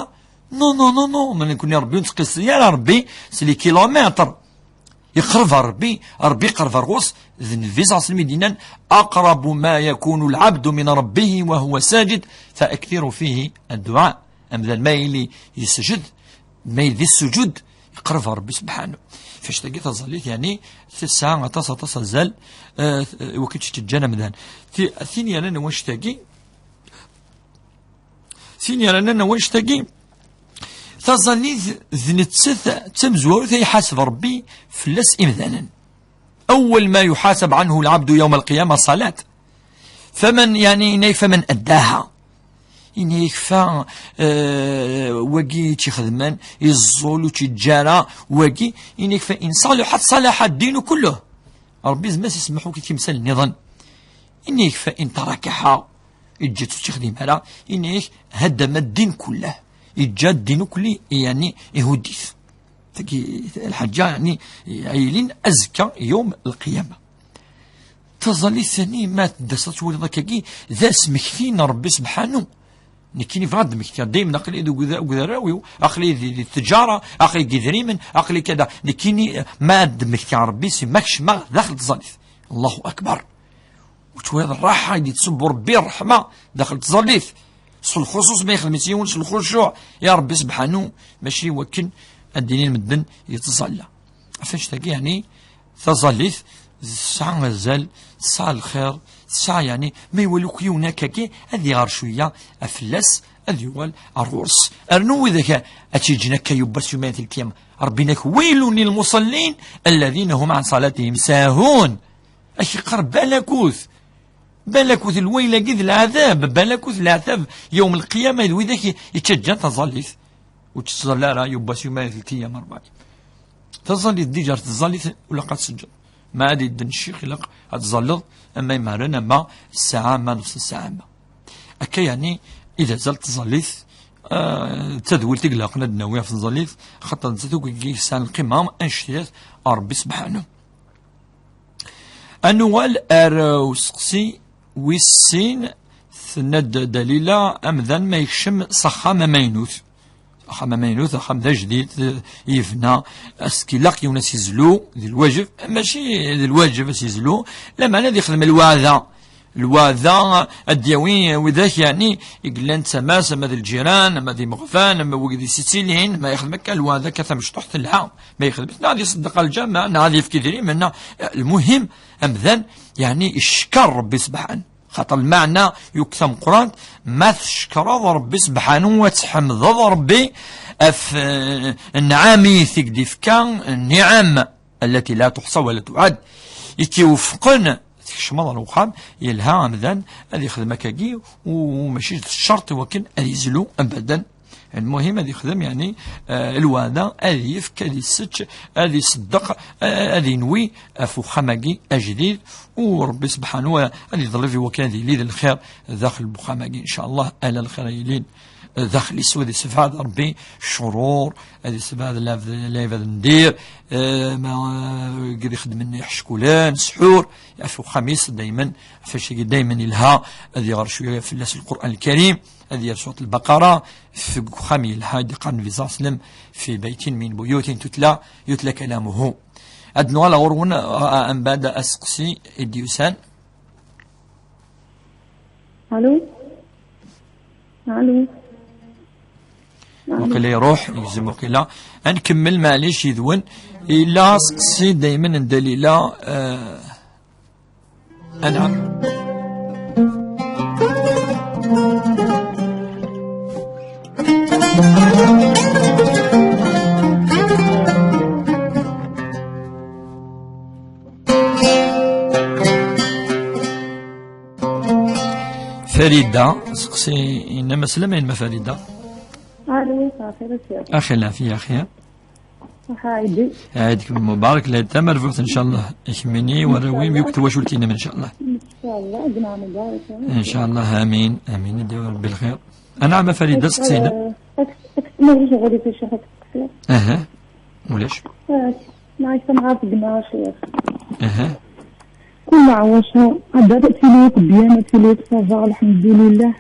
Non, non, non, non, ma nekkni Ṛebbi ur nettqisi ara Ṛebbi s les kilomètres. Iqreb ar Ṛebbi, Ṛebbi iqreb ar ɣur-s, d Nnbi ṣalla Llahu ɛalayhi wa sallam i d-yennan: أقرب ما يكون العبد من ربه وهو ساجد فأكثروا فيه الدعاء. Amdan ma yili yesjed, ma yili di sujud, iqreb ɣer Ṛebbi subḥanu. Ɣef annect-agi taẓallit, yeɛni, tesɛa aṭas, aṭas azal, eh, i wakken tt-ǧǧan amdan. Ti-, tin yernan annect-agi, tin yernan annect-agi, taẓallit d nettat d tamezwarut ay iḥaseb Ṛebbi fell-as imdanen. أول ما يحاسب عنه العبد يوم القيامة صلاة. فمن، يعني، yenna-k: فمن أداها. Yenna-k: fa, eh, wagi i tt-ixedmen, iẓẓul ur tt-iǧǧa ara, wagi, yenna-k: فإن صلحت صلح الدين كله. Ṛebbi zma s-isemmeḥ akk i timsal nniḍen. Yenna-k: فإن تركها، iǧǧa-tt ur tt-ixdim ara, yenna-k: هدم الدين كله. Iǧǧa ddin akk, yeɛni, ihudd-it. Tagi lḥaǧa, yeɛni, ay yilin azekka yawm lqiyama. Taẓallit-nni, ma tedda s ad twaliḍ akkagi, d asmekti n Ṛebbi subḥanu. Nekkini bɣiɣ ad d-mmektiɣ, daymen aql-i deg uda-, deg udarraw-iw, aql-i di, di tǧara, aql-i deg idrimen, aql-i kada. Nekkini, ma ad d-mmektiɣ Ṛebbi, si ma kecmeɣ daxel tẓallit. Allahu akbar. Ur twalaḍ ṛṛaḥa i d-yettṣubbu Ṛebbi, ṛṛeḥma, daxel tẓallit? S lxuṣuṣ ma yexdem-itt yiwen s lxucuɛ i Ṛebbi subḥanu, mačči wakken ad d-inin medden yettẓalla. Ɣef annect-agi, yeɛni, taẓallit tesɛa azal, tesɛa lxir, tesɛa, yeɛni, ma iwala akk yiwen akkagi, ad iɣer cwiya fell-as, ad yuɣal ar ɣur-s. Rnu widak ad tt-yeǧǧen akka yewwas yumayat lkiyama. Ṛebbi yenna-k: ويل للمصلين الذين هم عن صلاتهم ساهون. Ak-iqqar balakut. Balakut lwayl-agi d leɛdab, balakut leɛtab yawm lqiyama d widak i, ittaǧǧan taẓallit. Ur tettẓalla ara, yewwas yumayat lkiyama ṛebɛin. Taẓallit, diǧa ar tẓallit, ur ilaq ad tseǧǧeḍ. Ma ad idden ccix, ilaq ad tẓalleḍ, ama imaren, ama ssaɛa, ama nefs ssaɛa, ama. Akka, yeɛni, i d azal tẓallit, ah, d tadwilt i ilaqen ad d-nawi ɣef tẓallit, xaṭer nettat akk i yesɛan lqima, annect-ilat, Ṛebbi subḥanu. Ad nuɣal ar, uh, useqsi wis sin, tenna-d Dalila, amdan ma yekcem s axxam amaynut. Axxam amaynut, axxam d ajdid, eh, yebna, as-, ilaq yiwen ad s-izlu, d lwajeb, mačči d lwajeb ad s-izlu, lameɛna ad yexdem lweɛda. Lweɛda ad d-yawi widak, yeɛni, i yellan d tama-s, ama d lǧiran, ama d imeɣban, ama wid i s-ittilin, ma yexdem akka lweɛda akka tamecṭuḥt telha. Ma yexdem-it, neɣ ad iṣeddeq ɣer lǧameɛ, neɣ ad yefk idrimen, neɣ, lmuhim, amdan, yeɛni, icekkeṛ Ṛebbi sebḥan. Xaṭer lmeɛna yakk tameqqrant, ma tcekkreḍ Ṛebbi sebḥanu, ad tḥemdeḍ Ṛebbi ɣef, eh, nnɛam i k-d-ifka, nniɛam التي لا تحصى ولا تعد, i k-iwefqen tkecmeḍ ɣer uxxam, yelha amdan ad yexdem akkagi, u, u mačči d ccerṭ i wakken ad yezlu abadan. Lmuhim ad yexdem, yeɛni, eh, lweɛda, ad yefk, ad isečč, ad iṣeddeq, eh, ad inwi ɣef uxxam-agi ajdid, u Ṛebbi sebḥanu ad iḍleb i wakken ad yili d lxir daxel n uxxam-agi, ncallah, ala lxir ad yilin daxel-is, u ad issebɛed Ṛebbi ccurur, ad issebɛed lɛebd, lɛibad n dir, eh, ma, eh, wid ixeddmen iḥeckulen, ssḥur, ɣef uxxam-is daymen, ɣef wacu-agi daymen yelha ad iɣer cwiya fell-as Lqur'an Lkarim, ad iɣer Surat Lbaqara, deg uxxam yelha i d-iqqar Nnbi ṣalla Llahu ɛalayhi wa sallam: في بيت من بيوت تتلى، يتلى كلامه. Ad nuɣal ɣur-wen, eh, mbeɛd aseqsi i d-yusan. Allô? Allô? Allô? Waqila iruḥ, yegzem waqila. Ad nkemmel, maɛlic, yid-wen. Yella aseqsi daymen n Dalila, eh, anɛam. Farida, seqsi, yenna-m aslama, yenna Farida. Alo, صافي، راه شي. أخي العافية، أخي. صحة عيدي. عيدك مبارك، لهاد تمرفوت إن شاء الله. إكمني وراوي ميوك تواشولتينا إن شاء الله. إن شاء الله، جمعة مباركة. إن شاء الله، آمين، آمين، يدير ربي الخير. أنا عم فريدة سقسينا. أك-، أك-، ما بغيتش غادي تشوف هاد التقصير. أها. ولاش؟ آه، ما عرفت نعرف بما شيخ. أها. كل عواشة، هذا تيليك بيان، تيليك صافا، الحمد لله.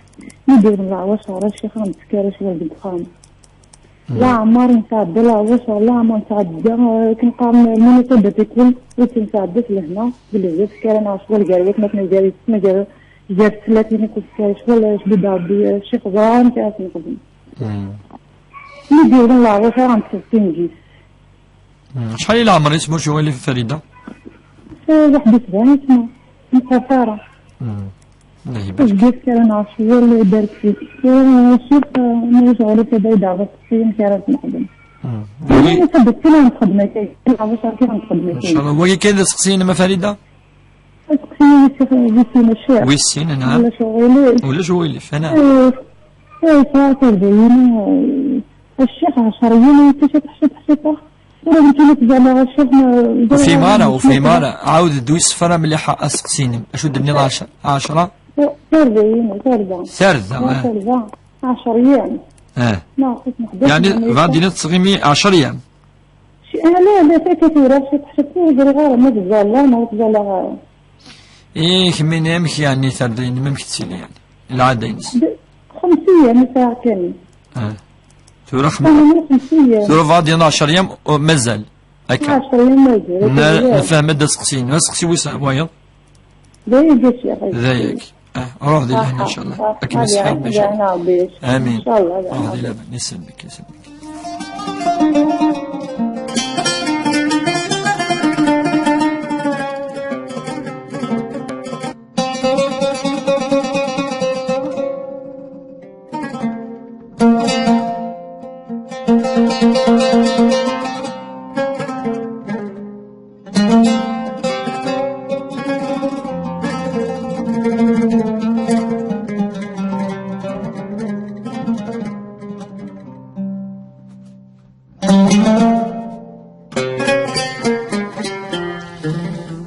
يدير العواشة، راه شي خام تسكر، شي واحد الدخان. لا عمر نتعدى العواشة، لا عمر نتعدى، آه، كنقارن المناسبة تكون، وتنتعدى لهنا، بالله تسكر، أنا عشوة الكاروات، ما تنزل، ما جا، جا ثلاثين كنت سكر، شوال، شبيبة عربية، شي خضار، نتعرف نخدم. مم. اللي يدير العواشة، عند ستين جيس. مم. شحال العمر اسمه شو اللي في فريدة؟ آه، واحد وسبعين سنة. مقاصرة. مم. الله يبارك. الجيش كان عاش، هو اللي يبارك فيك. آه، شوف، آه، أنا واش غادي كذا يدعى بس في مكان نخدم. مم. أنا وي. ما صدقت أنا نخدم هكا. أنا عاوز عارفة نخدم إن هكا. شاء الله. وي كاين اللي سقسينا ما فريدة؟ سقسيني الشيخ ويسين الشيخ. ويسين، نعم. ولا شو غيلي؟ ولا شو غيلي؟ فنان. إيه، إيه، صافي، زيني. الشيخ عشرين، وانت شي تحشي، تحشي، تحشي. وراه انت اللي تزعل على الشيخ، ما، وفي مرة، وفي مرة، عاود دوي السفرة مليحة، اسقسيني. اشو درني العشرة؟ عشرة؟ ثلاثة، ثلاثة. ثلاثة، آه. ثلاثة. عشر أيام. آه. ما عرفت نحضر يعني، يعني غادي نتسغيمي عشر أيام. شي، آه، لا، لا، فاتت وراه شي تحشي، غير غير، ما تزال، لا، ما تزال، لا. إيه، كميني أمك يعني، ثردين، ما مكتسيني يعني. العادة ينس. ب-، خمس أيام ساعة كامل. آه. ثورة خم-، أنا من خمس أيام. ثورة فاضي عشر أيام، أو مازال. هكا. عشر أيام مازال، نا-، هكا. نفهم هذا سقسين. هذا سقسي ويسع، وايض. ذايق يا شيخ. ذايق. آه، روح دير لهنا إن شاء الله. آه، آه، أكمل آه، صحة إن شاء الله. آمين. إن شاء الله، يا رب. روح دير لهنا. يسلمك، يسلمك.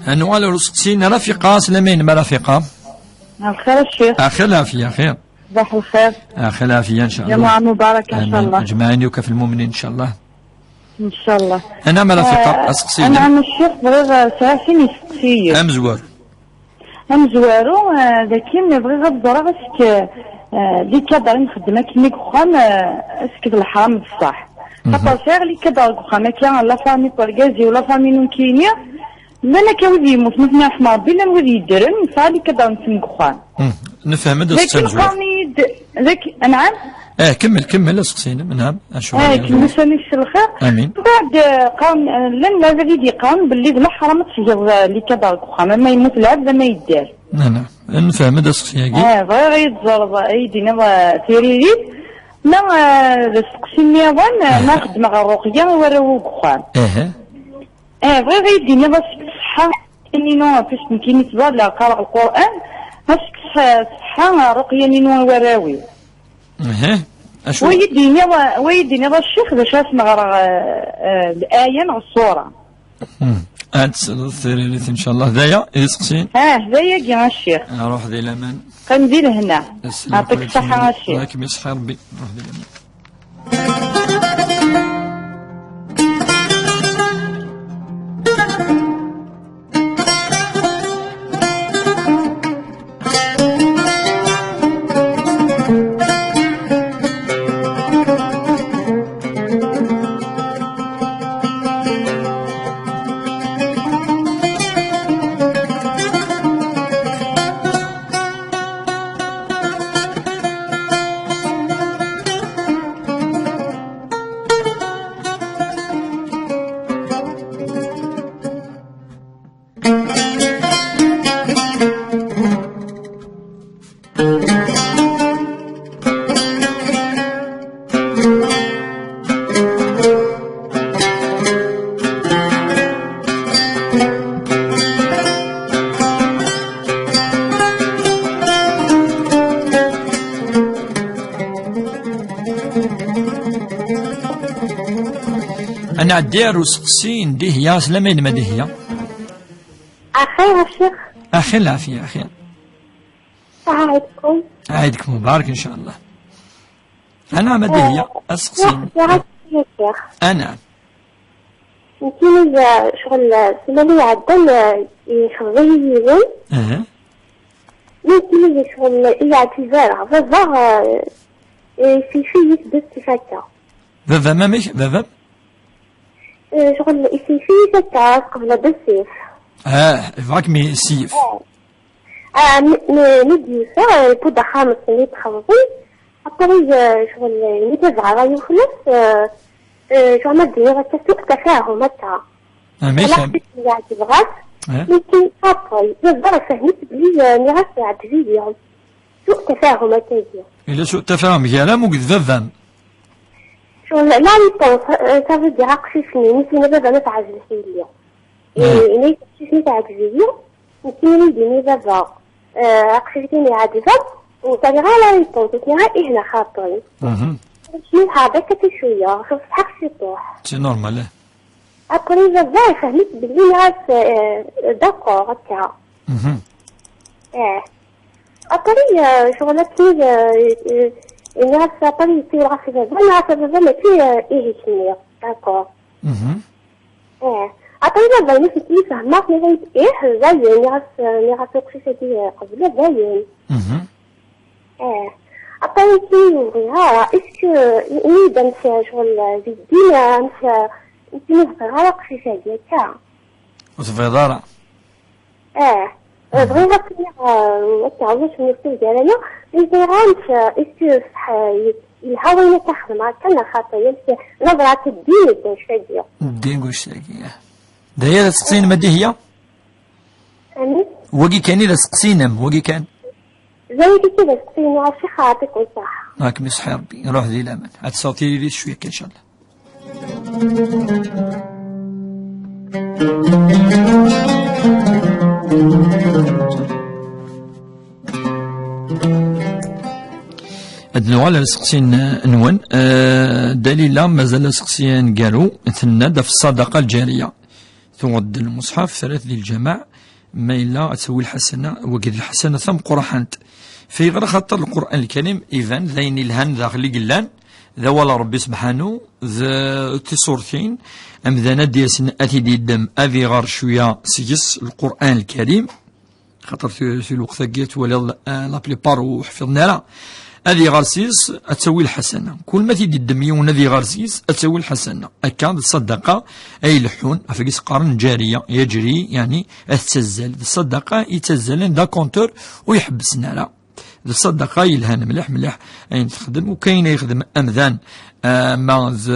نوال رزقتين رفيقة، سلامين ما رفيقة. الخير الشيخ. آه، خير العافية، خير. صباح الخير. آه، خير العافية إن شاء الله. جمعة مباركة إن شاء آمين. الله. أجمعين وكفى المؤمنين إن شاء الله. إن شاء الله. أنا ما رفيقة، آه، أسقسي. أنا عم الشيخ بغيغ ساسي يسقسي. أمزوار. أمزوارو، آه، لكن بغيغ أزرغ أسك، آه، لي كادر نخدم أكني كخام، آه، أسك الحرام بصح. خاطر ساغ لي كادر كخام، كان لا فامي بورغازي ولا فامي نونكينيا. لا، لا، كان وذي يموت، ما تنرحم ربي، لا وذي يدرن، صالي كذا نسمقخان. مم. نفهم، هذا لكن السؤال زوين. قاني د-، لك، نعم؟ آه، كمل، كمل، اسقسينا، نعم، أشو آه، يعني كمل، ثاني الشلخة. آمين. بعد، آه، قام، آه، لن هذا اللي يقام باللي لا حرام تسجل، آه، اللي كذا الكخام، ما يموت العبد ما يدار. نعم، نعم. نفهم، هذا السقسي هاكي. آه، بغير يتزرب، أيدينا، آه، تيريريت. لا، آه، ذا السقسي النيوان، آه، آه. ما خدمغ الرقية ولا وقخان. آه. إيه، بغيت غير يديني راسك الصحة. إني نوع فاش كنتي نتبع لا قارئ القرآن، راسك الصحة، الصحة، رقية نينو وراوي. إيه، أشو؟ ويديني را-، ويديني را الشيخ باش اسمع را، آه، آه، الآية مع الصورة. مم. أنت سيريريت إن شاء الله. دايا يسقسين. آه، دايا كي الشيخ. آه، روح ذي الأمان. قم ذي الهنا. السلام يعطيك عليكم. الصحة الشيخ. الله يكمل صحة ربي. روح ذي الأمان. Ad nɛeddi ar useqsi n Dihya. Slama-inem a Dihya. Axir a ccix. Axir lɛafya, axir. Saha ɛidkum. Ɛidkum mubarak, ncallah. Anɛam a Dihya, aseqsi. Ccix, ccix. Anɛam. Nekkini, eh, ccɣel, eh, ssmana iɛeddan, eh, yexḍeb-iyi yiwen. Aha. Nekkini ccɣel, eh, iɛǧib ara. Baba, eh, eh, yessif-iyi-d s tifakka. Baba-m amek? Baba-m? Eh, ccɣel, yessif-iyi-d akka, qbel ad d-ssif. Ah, yebɣa-kem yessif. Ah. Ah, mi, mi, mi d-yusa, eh, yewwi-d axxam-nsen i d-xeḍben. Après, eh, ccɣel, eh, mi d-azɣar ay uxlas, eh, eh, ccɣel ma d-iniɣ akka, suq tafahum akka. Amek? Ala xdit yeɛǧeb ɣas. Eh? Nekkini après, baba fehmet belli, eh, nniɣ-as yeɛǧeb-iyi. Suq tafahum akka-agi. Yella suq tafahum gar-am akked baba-m. Ccɣel, la réponse, eh, ça veut dire aqcic-nni, nekkini baba ma teɛjeb-it yelli. Eh. Eh, ini-as aqcic-nni teɛjeb-iyi. Nekkini i d-ini baba, eh, aqcic-nni iɛǧeb-am, ur terriɣ ara réponse, nniɣ-as ih neɣ xaṭi. Mhm. Nekkini tɛerḍ akka ti cwiya, xef sḥaq ciṭuḥ. C'est normal, eh. Après baba ifhem-it belli nniɣ-as, eh, d'accord, akka. Mhm. Eh. Après, eh, ccɣel akken, eh, eh, nniɣ-as après yessiwel ɣef baba, nniɣ-as a baba mačči, eh, ihi k-nniɣ, d'accord. Mhm. Eh, après baba-ines i yi-fehmeɣ, nniɣ-as ih, dayen, nniɣ-as, nniɣ-as i uqcic-agi, eh, qbel, dayen. Mhm. Eh, après nekkini ur bɣiɣ ara, est-ce que, ini-d amek, eh, ccɣel, eh, di ddin, eh, amek, eh, nekkini ur bɣiɣ ara aqcic-agi akka. Ur tebɣiḍ ara? Eh, eh, bɣiɣ ad iniɣ, eh, akka, ulac mi ur gar-aneɣ, mi ẓriɣ amek, eh, est-ce que ṣṣeḥ, eh, yelha wayen akka xedmeɣ akka neɣ xaṭi, amek, naẓra akka ddin d annect-agi. Ddin d annect-agi, eh. D aya d aseqsi-inem a Dihya? Amek? Wagi kan i d aseqsi-inem, wagi kan. D wagi kan i d aseqsi-inu, a ccix, yeɛṭikum ṣṣeḥḥa. Ad kem-iṣeḥḥi Rebbi, ruḥ di laman. Ad tesɛuḍ tiririt cwiya kan, incallah. Ad nuɣal ar aseqsi-nwen. Eh, Dalila, mazal aseqsi aneggaru, tenna-d ɣef ṣṣadaqa lǧariya. Tuɣ-d lmuṣḥaf, terra-t di lǧameɛ, ma yella ad tawi lḥasana, wagi d lḥasana tameqqrant. Fayɣer? Axaṭer Lqur'an Lkarim iban d ayen ilhan daxel i yellan, d awal n Ṛebbi Sebḥanu, d tiṣurtin, amdan ad d-yasen ad t-id-yeddem, ad iɣer cwiya seg-s Lqur'an Lkarim, xaṭer si, si lweqt-agi twaliḍ, eh, la plupart ur ḥfiḍen ara. Ad iɣer seg-s, ad tawi lḥasana. Kul ma t-id-yeddem yiwen ad iɣer seg-s, ad tawi lḥasana. Akka d ṣṣadaqa ay ileḥḥun, ɣef wagi s-qqaren lǧariya, yeǧri, yeɛni ad tettazzal. D ṣṣadaqa yettazzalen d akontur ur iḥebbsen ara. D ṣṣadaqa yelhan mliḥ, mliḥ ayen texdem, u kayen ay yexdem amdan, ama d,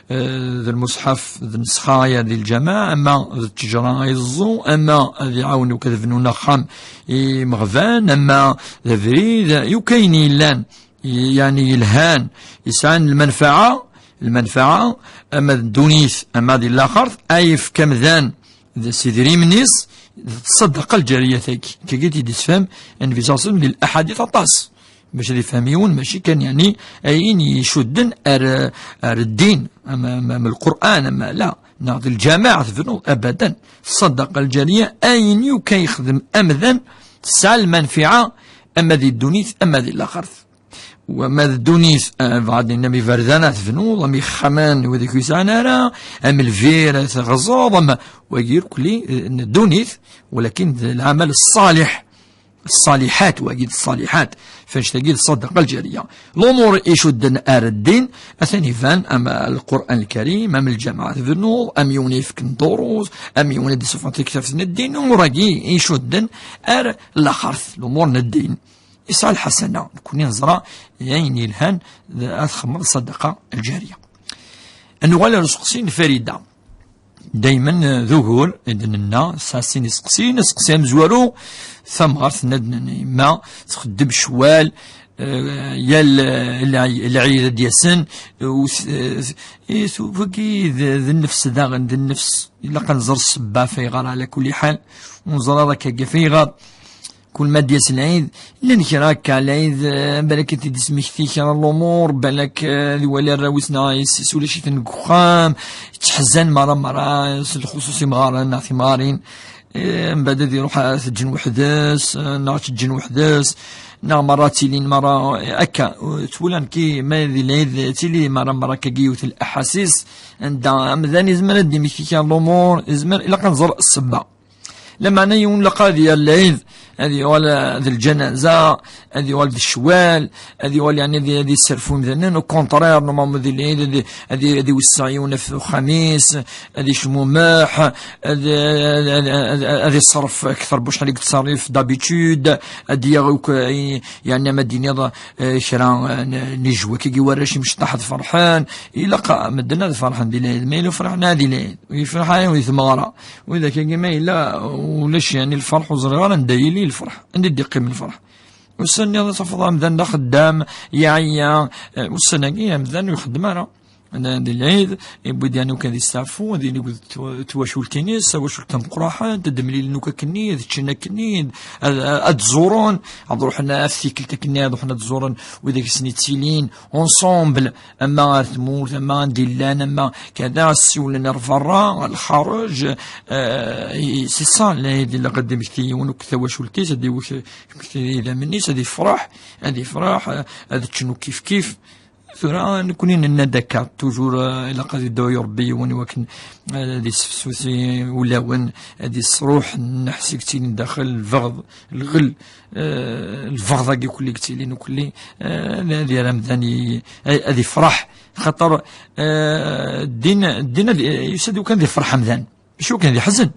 eh, d lmuṣḥaf, d nnesxa ya di lǧameɛ, ama d ttejra ay yeẓẓu, ama ad iɛawen akk ad bnun axxam i imeɣban, ama d abrid, i ukayen yellan, yeɛni yelhan, yesɛan lmanfaɛa, lmanfaɛa, ama d ddunit, ama di laxert, ay yefk amdan d s idrimen-is, d ṣṣadaqa lǧariya-tagi. Kagi i d-isfhem Nnbi ṣalla Llahu ɛalayhi wa sallam di laḥadit aṭas, bac ad ifhem yiwen, mačči kan, yeɛni, ayen icudden ar, ar ddin, ama, ama, ama Lqur'an, ama la, neɣ d lǧameɛ tebnuḍ, abadan. Ṣṣadaqa lǧariya, ayen yakk ay yexdem amdan, tesɛa lmanfiɛa, ama di ddunit, ama di laxert. Wama d ddunit, eh, bɣa ad d-nini am iberdan ad tebnuḍ, am ixxamen, wid ur yesɛan ara, am lbir ad teɣzeḍ, am wagi irkelli, eh, n ddunit, walakin d lɛamal ṣṣaliḥ, ṣṣaliḥat, wagi d ṣṣaliḥat, fannect-agi d ṣṣadaqa lǧariya. Lumuṛ icudden ar ddin, atan iban, am Lqur'an Lkarim, am lǧameɛ ad tebnuḍ, am yiwen ifken durus, am yiwen ad d-isuffeɣ tiktabt n ddin, lumuṛ-agi icudden ar laxert, lumuṛ n ddin. Yesɛa lḥasana. Nekkni neẓra ayen yelhan d, ad txedmeḍ ṣṣadaqa lǧariya. Ad nuɣal ar useqsi n Farida. Daymen, eh, d ugur i d-nenna, tesɛa sin iseqsiyen. Aseqsi amezwaru, tamɣart tenna-d n yemma txeddem ccwal, eh, yal, eh, lɛi-, lɛid ad d-yasen, eh, u t-, eh, eh, t-, wagi d, d nnefs daɣen, d nnefs. Ilaq ad nẓer ssebba ɣef ayɣer, ɛla kulli ḥal, ur nẓer ara akka ɣef ayɣer. Kul ma d-yas lɛid, llan kra akka lɛid, eh, balak ad t-id-ismekti kra n lumuṛ, balak, eh, ad iwali arraw-is neɣ yessi-s ulac-iten deg uxxam, yettḥezzan merra merra, s lxuṣuṣ imɣaren neɣ timɣarin. Eh, mbeɛd ad iruḥ ad t-ǧǧen weḥd-s, eh, neɣ ad t-ǧǧen weḥd-s, neɣ merra ttilin merra, eh, akka. Eh, twilan ki ma di lɛid, tili merra merra akka yiwet n laḥasis, anda amdan izmer ad d-imekti kra n lumuṛ, izmer, ilaq ad nẓer ssebba. Lameɛna yiwen ilaq ad yerr lɛid, ad yuɣal, eh, d lǧanaza, ad yuɣal d ccwal, ad yuɣal, yeɛni, ad, ad yesserfu imdanen. Au contraire, normalement di lɛid ad, ad, ad iwesseɛ yiwen ɣef uxxam-is, ad yecmumeḥ, ad, ad, ad, ad, ad iṣerref akter n wacḥal i yettṣerrif d'habitude, ad d-yaɣ akk, eh, yeɛni, ma d-tiniḍ, eh, kra, eh, n, n ijwa-k i warrac imecṭaḥ ad ferḥen. Ilaq medden ad ferḥen di lɛid, ma yella ur ferḥen ara di lɛid, ur yefreḥ ara di tmeɣra. Widak-agi ma yella ulac, yeɛni, lferḥ, ur ẓriɣ ara anda yili lferḥ, anda i d-iqqim lferḥ. Ussan-nniḍen tafeḍ amdan d axeddam, yeɛya, eh, ussan-agi amdan ur ixeddem ara. Di lɛid, yewwi-d, yeɛni, kan ad yesteɛfu, ad yili akked tw-, twacult-ines, tawacult tameqqraḥant, ad d-mlilen akk akkenni, ad ččen akkenni, ad, ad ẓuren, ad ruḥen ɣef tikkelt akkenni, ad ruḥen ad ẓuren widak i sen-yettilin, ensemble, ama ar tmurt, ama anda i llan, ama kada, ssiwlen ar berra, ar lxareǧ, eh, c'est ça, lɛid ilaq ad d-imekti yiwen akk tawacult-is, ad iwek-, imekti idammen-is, ad ifreḥ, ad ifreḥ, eh, ad ččen akk kifkif. Tura, nekkni nenna-d akka, toujours, eh, ilaq ad idɛu Rebbi yiwen i wakken, eh, ad isefsusi ulawen, ad isruḥ nneḥs i yettilin daxel, lbeɣḍ, lɣel, eh, lbeɣḍ-agi kulli yettilin kulli, eh, ad, ad yerr amdan i, ad, ad ifreḥ, xaṭer, eh, ddin, ddin ad, yusa-d kan ad ifreḥ amdan. Acu kan d iḥzen.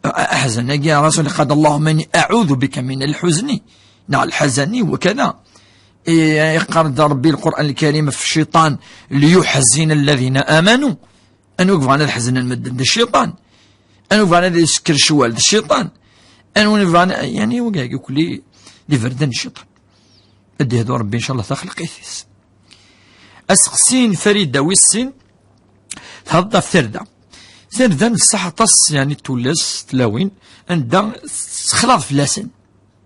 Aḥzen-agi, Rasul iqqar-d: "Allahumma inni a'udhu bika min al-huzni", neɣ lḥazani, wa kada. I-, iqqar-d Rebbi Lqur'an Lkarim ɣef cciṭan: "Liyuḥzina alladhina amanu." Anwa i yebɣan ad ḥeznen medden? D cciṭan. Anwa i yebɣan ad isekker ccwal? D cciṭan. Anwa i yebɣan, yeɛni, wagi kulli d iberdan n cciṭan. Ad d-ihdu Rebbi, ncallah, taxelqit-is. Aseqsi n Farida wis sin, theddeṛ ɣef tarda. Tarda n ṣṣeḥ aṭas, yeɛni, tullas, tlawin, anda tessexlaḍ fell-asen.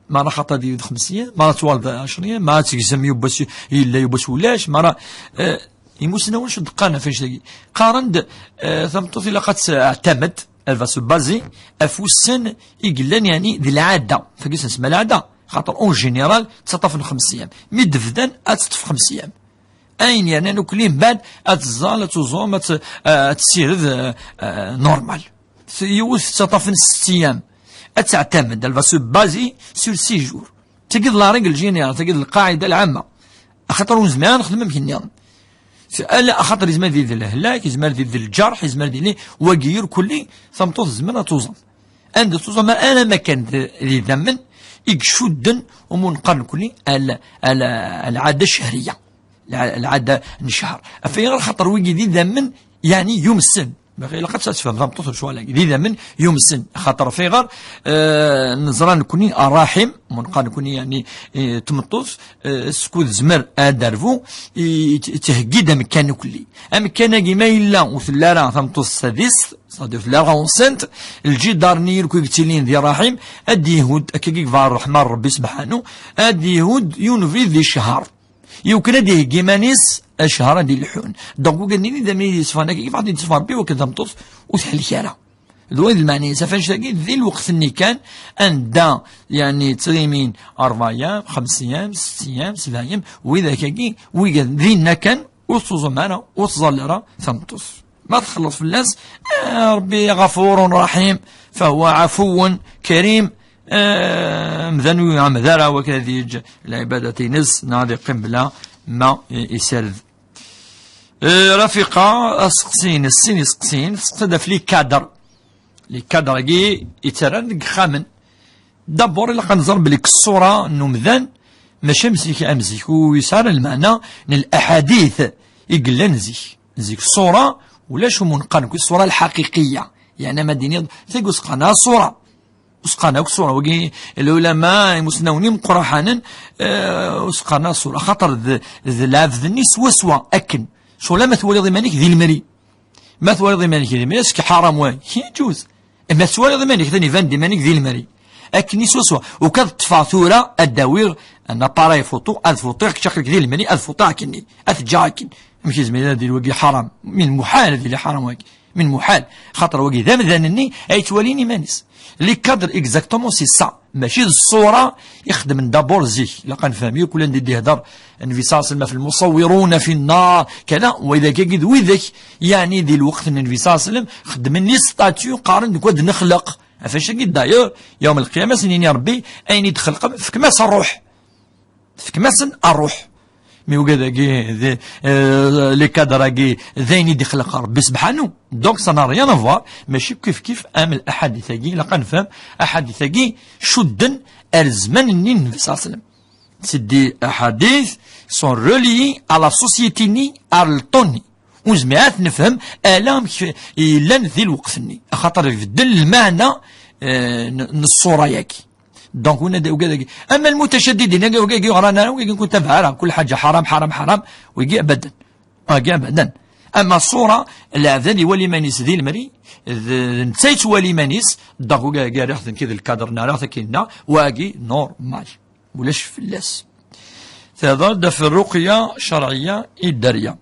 Mara xaṭa di xemsiya, mara twal d ɛecriya, mara tegzem yewwas, yella yewwas ulac, mara, eh, imusnawen acu d-qqaren ɣef annect-agi? Qqaren-d, eh, tameṭṭut ilaq ad teɛtamed, elle va se baser, ɣef wussan i yellan, yeɛni, di lɛada. Tagi s nesma lɛada. Xaṭer, en général, ttaṭṭafen xemsa yyam. Mi d-bdan, ad teṭṭef xemsa yyam. Ayen yernan akk-nni mbeɛd, ad tẓall, ad tuẓum, ad t-, ad tessired, eh, eh, normal. Yiwet ttaṭṭafen setta yyam. Ad teɛtamed, elle va se baser sur six jours. Tagi d la règle générale, tagi d lqaɛida lɛamma. Axaṭer ur nezmir ara nexdem amek nniḍen. Ala, axaṭer yezmer ad yili d lehlak, yezmer ad yili d lǧerḥ, yezmer ad yili wagi irkelli, tameṭṭut tezmer ad tuẓem. Anda tuẓam? Ala ma kan d, d idammen i icudden, umu neqqar nekkni al-, al-, العادة الشهرية. Lɛa-, lɛada n ccher. Ɣef ayɣer? Xaṭer wigi d idammen, yeɛni yumsen. Ilaq ad tfehmem tameṭṭut lecɣal-agi. D idammen yumsen. Xaṭer ɣef ayɣer, eh, neẓra nekkni ṛṛaḥim, umu neqqar nekkni, yeɛni, eh, tameṭṭut, eh, skud tezmer ad d-terbu, i, i, tettheggi-d amekkan ukelli. Amekkan-agi ma yella ur telli ara tameṭṭut s tadist, c'est-à-dire tella enceinte, lǧidar-nni irku i yettilin di ṛṛaḥim, ad d-ihud, akka i yebɣa ṛṛeḥma n Ṛebbi sebḥanu, ad d-ihud yiwen ubrid di ccher. Yukken ad d-iheggi iman-is, ccher ad d-ileḥḥun. Donc, wigad-nni d idammen i d-yessefɣen akka, yebɣa ad d-yessefɣen Ṛebbi wakken tameṭṭut ur thelk ara. D wayen d lmeɛna-is, ɣef annect-agi, di lweqt-nni kan, anda, yeɛni, ttɣimin ṛebɛa yyam, xemsa yyam, setta yyam, sebɛa yyam, widak-agi, wigad dinna kan, ur tettuẓum ara, ur tẓall ara tameṭṭut. Ma txelleḍ fell-as, eh, Ṛebbi ɣafurun raḥim, فهو عفو كريم, eh, amdan ur iɛemmed ara wakken ad yeǧǧ lɛibadat-ines, neɣ ad yeqqim bla ma i-, isared. Eh, Rafiqa, aseqsi-ines, sin iseqsiyen, tseqsa-d ɣef les cadres. Les cadres-agi yettarran deg yexxamen. D'abord, ilaq ad nẓer belli ṣṣura n umdan mačči am zik, am zik, ur yesɛi ara lmeɛna n laḥadit i yellan zik. Zik ṣṣura, ulac umu neqqar nekkni ṣṣura lḥaqiqiya. Yeɛni ma d-tiniḍ, tagi ur s-qqaren ara ṣṣura. Ur s-qqaren akk ṣṣura. Wagi, lɛulama, imusnawen imeqqraḥanen, eh, ur s-qqaren ara ṣṣura. Axaṭer d, d lɛebd-nni swaswa akken. Ccɣel ma twaliḍ iman-ik di lemri. Ma twaliḍ iman-ik di lemri, est-ce que ḥaram wa? Yeǧuz. Ma tettwaliḍ iman-ik, atan iban-d iman-ik di lemri. Akken i swaswa. Ukaḍ ṭṭfeɣ tura ad d-awiɣ un appareil photo, ad fuṭiɣ kečč aql-ik di lemri, ad fuṭiɣ akkenni, ad t-ǧǧeɣ akken. Amek izmer ad yili wagi ḥaram? Min muḥal ad yili ḥaram wagi. Min muḥal. Xaṭer wagi d amdan-nni ay yettwalin iman-is. Les cadres exactement c'est ça. Mačči d ṣṣura i xeddmen d'abord zik. Ilaq ad nefhem yakk ula d-ihder Nnbi صلى الله عليه وسلم ɣef المصورون في النار كذا, wa d akagi d widak, yeɛni di lweqt n Nnbi صلى الله عليه وسلم xeddmen les statues, qqaren deg wad nexleq. Ɣef wacagi d'ailleurs, yawm lqiyama ad sen-yini Rebbi, ayen i d-xelqem, fkem-as ṛṛuḥ. Fkem-asen ṛṛuḥ. Mi ugad-agi, d, eh, les cadres-agi, d ayen i d-ixleq Rebbi sebḥanu. Donc ça n'a rien à voir, mačči kif kif am l'aḥadit-agi, ilaq ad nefhem, aḥadit-agi cudden ar zzman-nni n Nnbi صلى الله عليه وسلم. C'est des hadiths sont reliés à la société-nni, ar lṭun-nni. Ur nezmir ad t-nefhem ala amek yellan di lweqt-nni, axaṭer ibeddel lmeɛna, eh, n, n ṣṣura-yagi. Donc, wina d ugad-agi. Ama lmutacaddidin-agi, ugagi ɣran ara, ugagi nkun tabaɛra, kul ḥaǧa ḥaram, ḥaram, ḥaram, wigi abadan. Wigi abadan. Ama ṣṣura, lɛebd ad iwali iman-is di lemri, d, d netta yettwali iman-is, donc ugagi rriɣ-t nekki d lkadr, nariɣ-t akinna, wagi normal. Ulac fell-as. Tehḍer-d ɣef rruqya ccerɛiyya i dderya.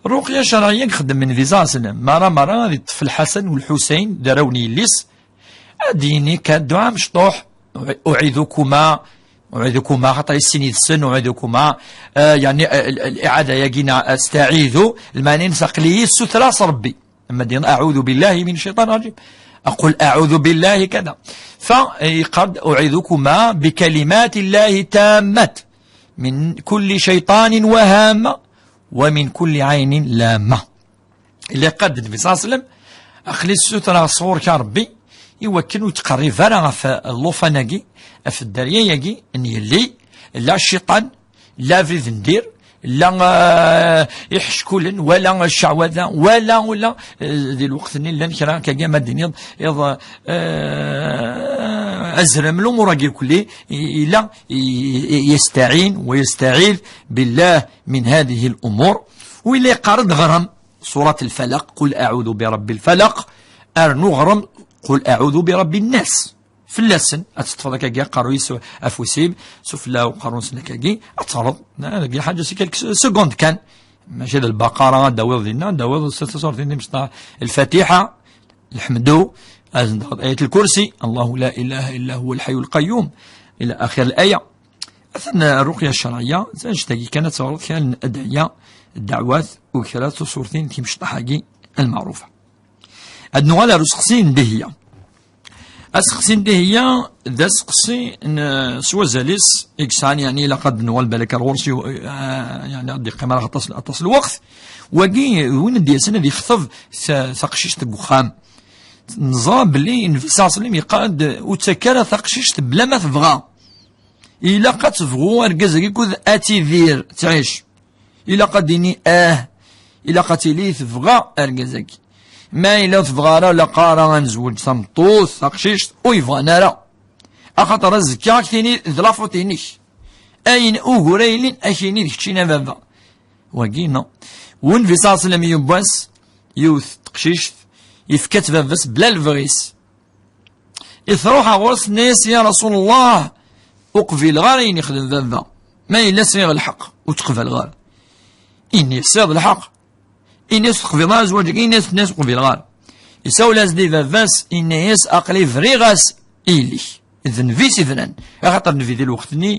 Rruqya ccerɛiyya i ixeddem Nnbi صلى الله عليه وسلم. Mara mara ad iṭṭef Lḥasan u Lḥusayn d arraw n yelli-s, ad d-yini kan dduɛa mecṭuḥ, أعيذكما, أعيذكما, xaṭer i sin yid-sen, أعيذكما, eh, yeɛni, eh, l-, l-, l'iɛada-yagi neɣ أستعيذ, lmeɛna-ines aql-iyi ssutreɣ s Rebbi. Ama d-yenna, أعوذ بالله من الشيطان الرجيم. أقول أعوذ بالله كذا. Fa, eh, yeqqar-d, أعيذكما بكلمات الله التامات من كل شيطان وهامة ومن كل عين لامة. Ilaq ad Nnbi صلى الله عليه وسلم, aql-i ssutreɣ sɣur-k a Rebbi, i wakken ur ttqerrib ara ɣef llufan-agi, ɣef dderya-yagi n yelli, la cciṭan, la abrid n dir, la, eh, iḥeckulen, wala cceɛwada, wala, wala, eh, di lweqt-nni llan kra akkagi, ma d-tiniḍ, iḍ, eh, azrem, lumuṛ-agi kulli, i-, ila, i-, i-, يستعين ويستعيذ بالله من هذه الأمور. Win yeqqar-d ɣrem, Surat Lfalaq, قل أعوذ برب الفلق, rnu ɣrem, قل أعوذ برب الناس. Fell-asen, ad teṭṭfeḍ akkagi aqerruy-is afus-im, sufella uqerru-nsen akkagi, ad teɣreḍ. Na, dagi ḥaǧa si quelques secondes kan. Mačči d Lbaqara ad d-tawiḍ dinna, ad d-tawiḍ s taṣuṛt-in timecṭaḥ, Lfatiḥa, Lḥemdu, ad d-tawiḍ Ayat Lkursi, الله لا إله إلا هو الحي القيوم, إلى آخر الآية. Atan rruqya ccerɛiyya, d annect-agi kan ad teɣreḍ kra n adɛiya, ddeɛwat, u kra n tuṣuṛtin timecṭaḥ-agi lmeɛrufa. Ad nuɣal ar useqsi n Dihya. Aseqsi n Dihya d aseqsi n, s wazal-is i yesɛan, yeɛni ilaq ad nuɣal balak ar ɣur-s, yu-, eh, yeɛni ad d-iqqim ara aṭas, aṭas n lweqt. Wagi, d win ad d-yasen ad yexteb ta-, taqcict deg uxxam. Neẓra belli Nnbi صلى الله عليه وسلم yeqqar-d, ur ttak ara taqcict bla ma tebɣa. Ilaq ad tebɣu argaz-agi kud ad tidir, tɛic. Ilaq ad d-tini ah. Ilaq ad tili tebɣa argaz-agi. Ma yella ur tebɣa ara, ilaq ara ad nezweǧ tameṭṭut, taqcict, ur yebɣan ara. Axaṭer azekka ad k-tini d la faute-inek. Ayen ugur ay yellin ad k-yini d keččini a baba. Wagi, non. Nnbi صلى الله عليه وسلم yiwwas yiwet teqcict, yefka-tt baba-s bla lebɣi-s. I truḥ ɣur-s, tenna-yas, ya Rasul Allah, ur qbileɣ ara ayen ixdem baba. Ma yella sɛiɣ lḥeqq, ur tt-qbaleɣ ara. Ini-as, sɛiɣ lḥeqq. Ini-as, ur teqbileḍ ara zzwaǧ-agi, ini-as, tenna-yas, ur qbileɣ ara. Isawel-as-d i baba-s, yenna-yas, aql-i briɣ-as i yelli-k. D nnbi i s-ibnan. Axaṭer nnbi di lweqt-nni,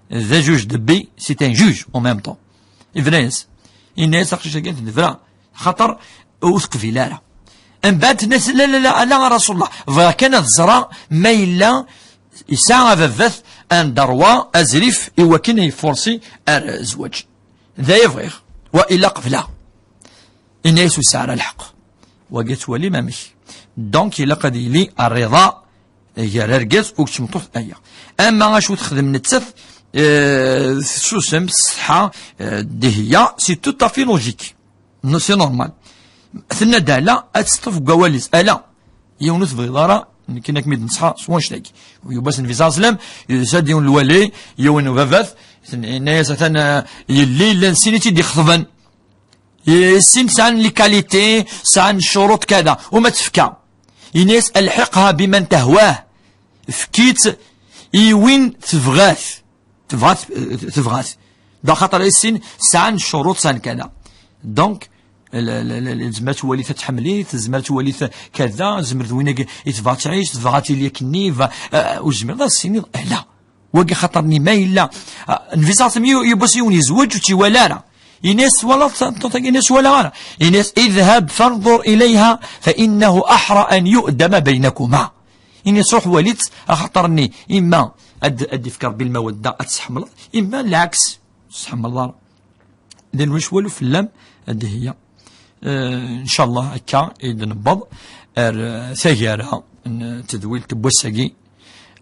d ajuj debbi, c'est un juge en même temps. Ibna-yas. Yenna-yas, aqcic-agi, ad t-nebra. Xaṭer ur teqbil ara. Mbeɛd tenna-as, la, la, la, ala a Rasulullah, bɣiɣ kan ad ẓreɣ ma yella yesɛa ababat un droit, azrif, i wakken ad yefursi ar zzwaǧ. D aya bɣiɣ. Wa illa qebleɣ. Ini-as ur sɛiɣ ara lḥeqq. Wagi ad twalim amek. Donc, ilaq ad yili rriḍa gar argaz u tmeṭṭut aya. Ama acu texdem nettat, eh, tessusem, tsetḥa, eh, Dihya, c'est tout à fait logique. Non, c'est normal. Tenna-d ala, ad teṭṭef deg wawal-is. Ala, yiwen ur tebɣiḍ ara, nekkin ad kem-id-neṣḥa s wannect-agi. Yiwwas Nnbi صلى الله عليه وسلم, yusa-d yiwen lwali, yiwen ubabat, yenna-yas, atan, eh, yelli, llan sin i tt-id-ixeḍben. Sin sɛan les qualités, sɛan ccuruṭ kada, uma tefka. Yenna-yas, ألحقها بمن تهواه. Efk-itt i win tebɣa-t. Tebɣa-t, tebɣa-t. D axaṭer i sin sɛan ccuruṭ, sɛan kada. Donc, l-, l-, l-, tezmer twali-t ad tḥemmel-it, tezmer twali-t kada, tezmer d win-agi i tebɣa ad tɛic, tebɣa ad tili akkenni, ba-, eh, ur tezmireḍ ad s-tiniḍ ala. Wagi xaṭer-nni ma yella, ah, Nnbi ṣṣallallahu ɛalayhi wa sallam yu-, yewwi-as yiwen yezweǧ ur tt-iwala ara. Ini-as: "Twalaḍ tameṭṭut-agi?" Ini-as: "Walaɣ ara." Ini-as: "Idhab fanḍur ilayha fa innahu aḥra an yu'dama baynakuma." Ini-as: "Ruḥ wali-tt, axaṭer-nni imma ad, ad d-ifk Ṛebbi lmawadda, ad tt-tḥemmleḍ, imma lɛeks, ur tt-tḥemmleḍ ara." D anwa ccwal ur fell-am ad d-iheyya. Eh, ncallah akka i d-newweḍ ar, eh, taggara n tedwilt n wass-agi.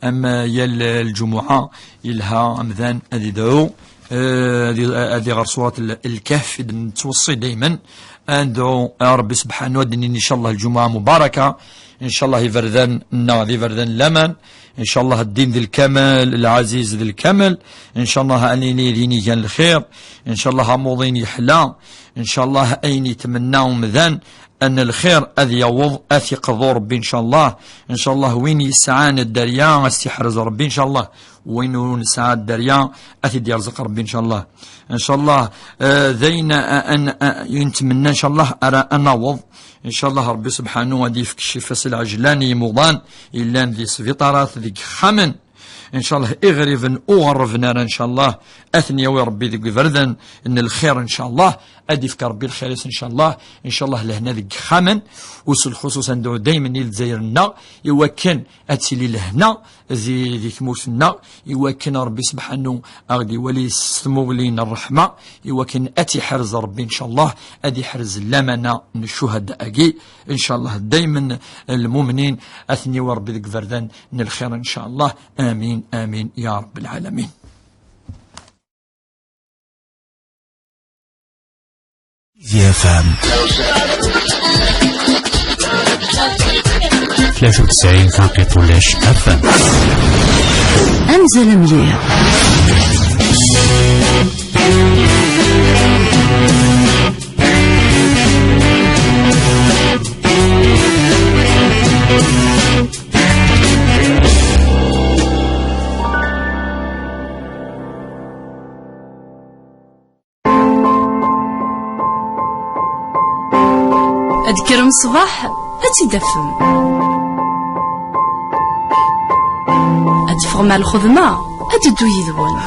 Am, eh, yal lǧumuɛa, yelha amdan ad idɛu, eh, ad i-, ad iɣer surat l-, Lkehf i d-nettweṣṣi daymen. Ad nedɛu, eh, Ṛebbi subḥanu, ad d-nini ncallah lǧumuɛa mubaraka, ncallah iberdan-nneɣ d iberdan n laman, ncallah ddin d lkamal, lɛaziz d lkamal, ncallah ad nili d inigan lxir, ncallah amuḍin yeḥla, ncallah ayen yetmenna umdan n lxir ad yaweḍ, ad t-iqḍu Ṛebbi ncallah, ncallah win yesɛan dderya ad s-iḥrez Ṛebbi ncallah, win ur nesɛa dderya ad t-id-yerẓeq Ṛebbi ncallah. Ncallah, eh, d ayen, eh, eh, eh, i netmenna ncallah ara ad naweḍ. Ncallah Ṛebbi subḥanu ad yefk ccfa s lɛejlan i yimuḍan yellan di sbiṭarat, deg yexxamen. Ncallah iɣriben ur ɣerrben ara ncallah, ad ten-yawi Ṛebbi deg iberdan n lxir ncallah, ad d-ifk Ṛebbi lxir-is ncallah, ncallah lehna deg yexxamen, u s lxuṣuṣ ad nedɛu daymen i Lezzayer-nneɣ, i wakken ad tili lehna di, di tmurt-nneɣ, i wakken Ṛebbi subḥanu a ɣ-d-iwali s tmuɣli n ṛṛeḥma, i wakken ad tt-iḥrez Ṛebbi ncallah, ad iḥrez lamana n ccuhada-agi, ncallah daymen lmumnin ad ten-yawi Ṛebbi deg iberdan n lxir ncallah. Amin, amin, ya Ṛebb lɛalamin. F M. Tlata u tesɛin tanqiṭ ulac F M. Amzal amliḥ. Ad d-kkrem ṣṣbeḥ, ad tt-id-tafem. Ad teffɣem ar lxedma, ad teddu yid-wen.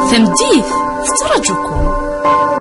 Tameddit, tettraǧu-ken.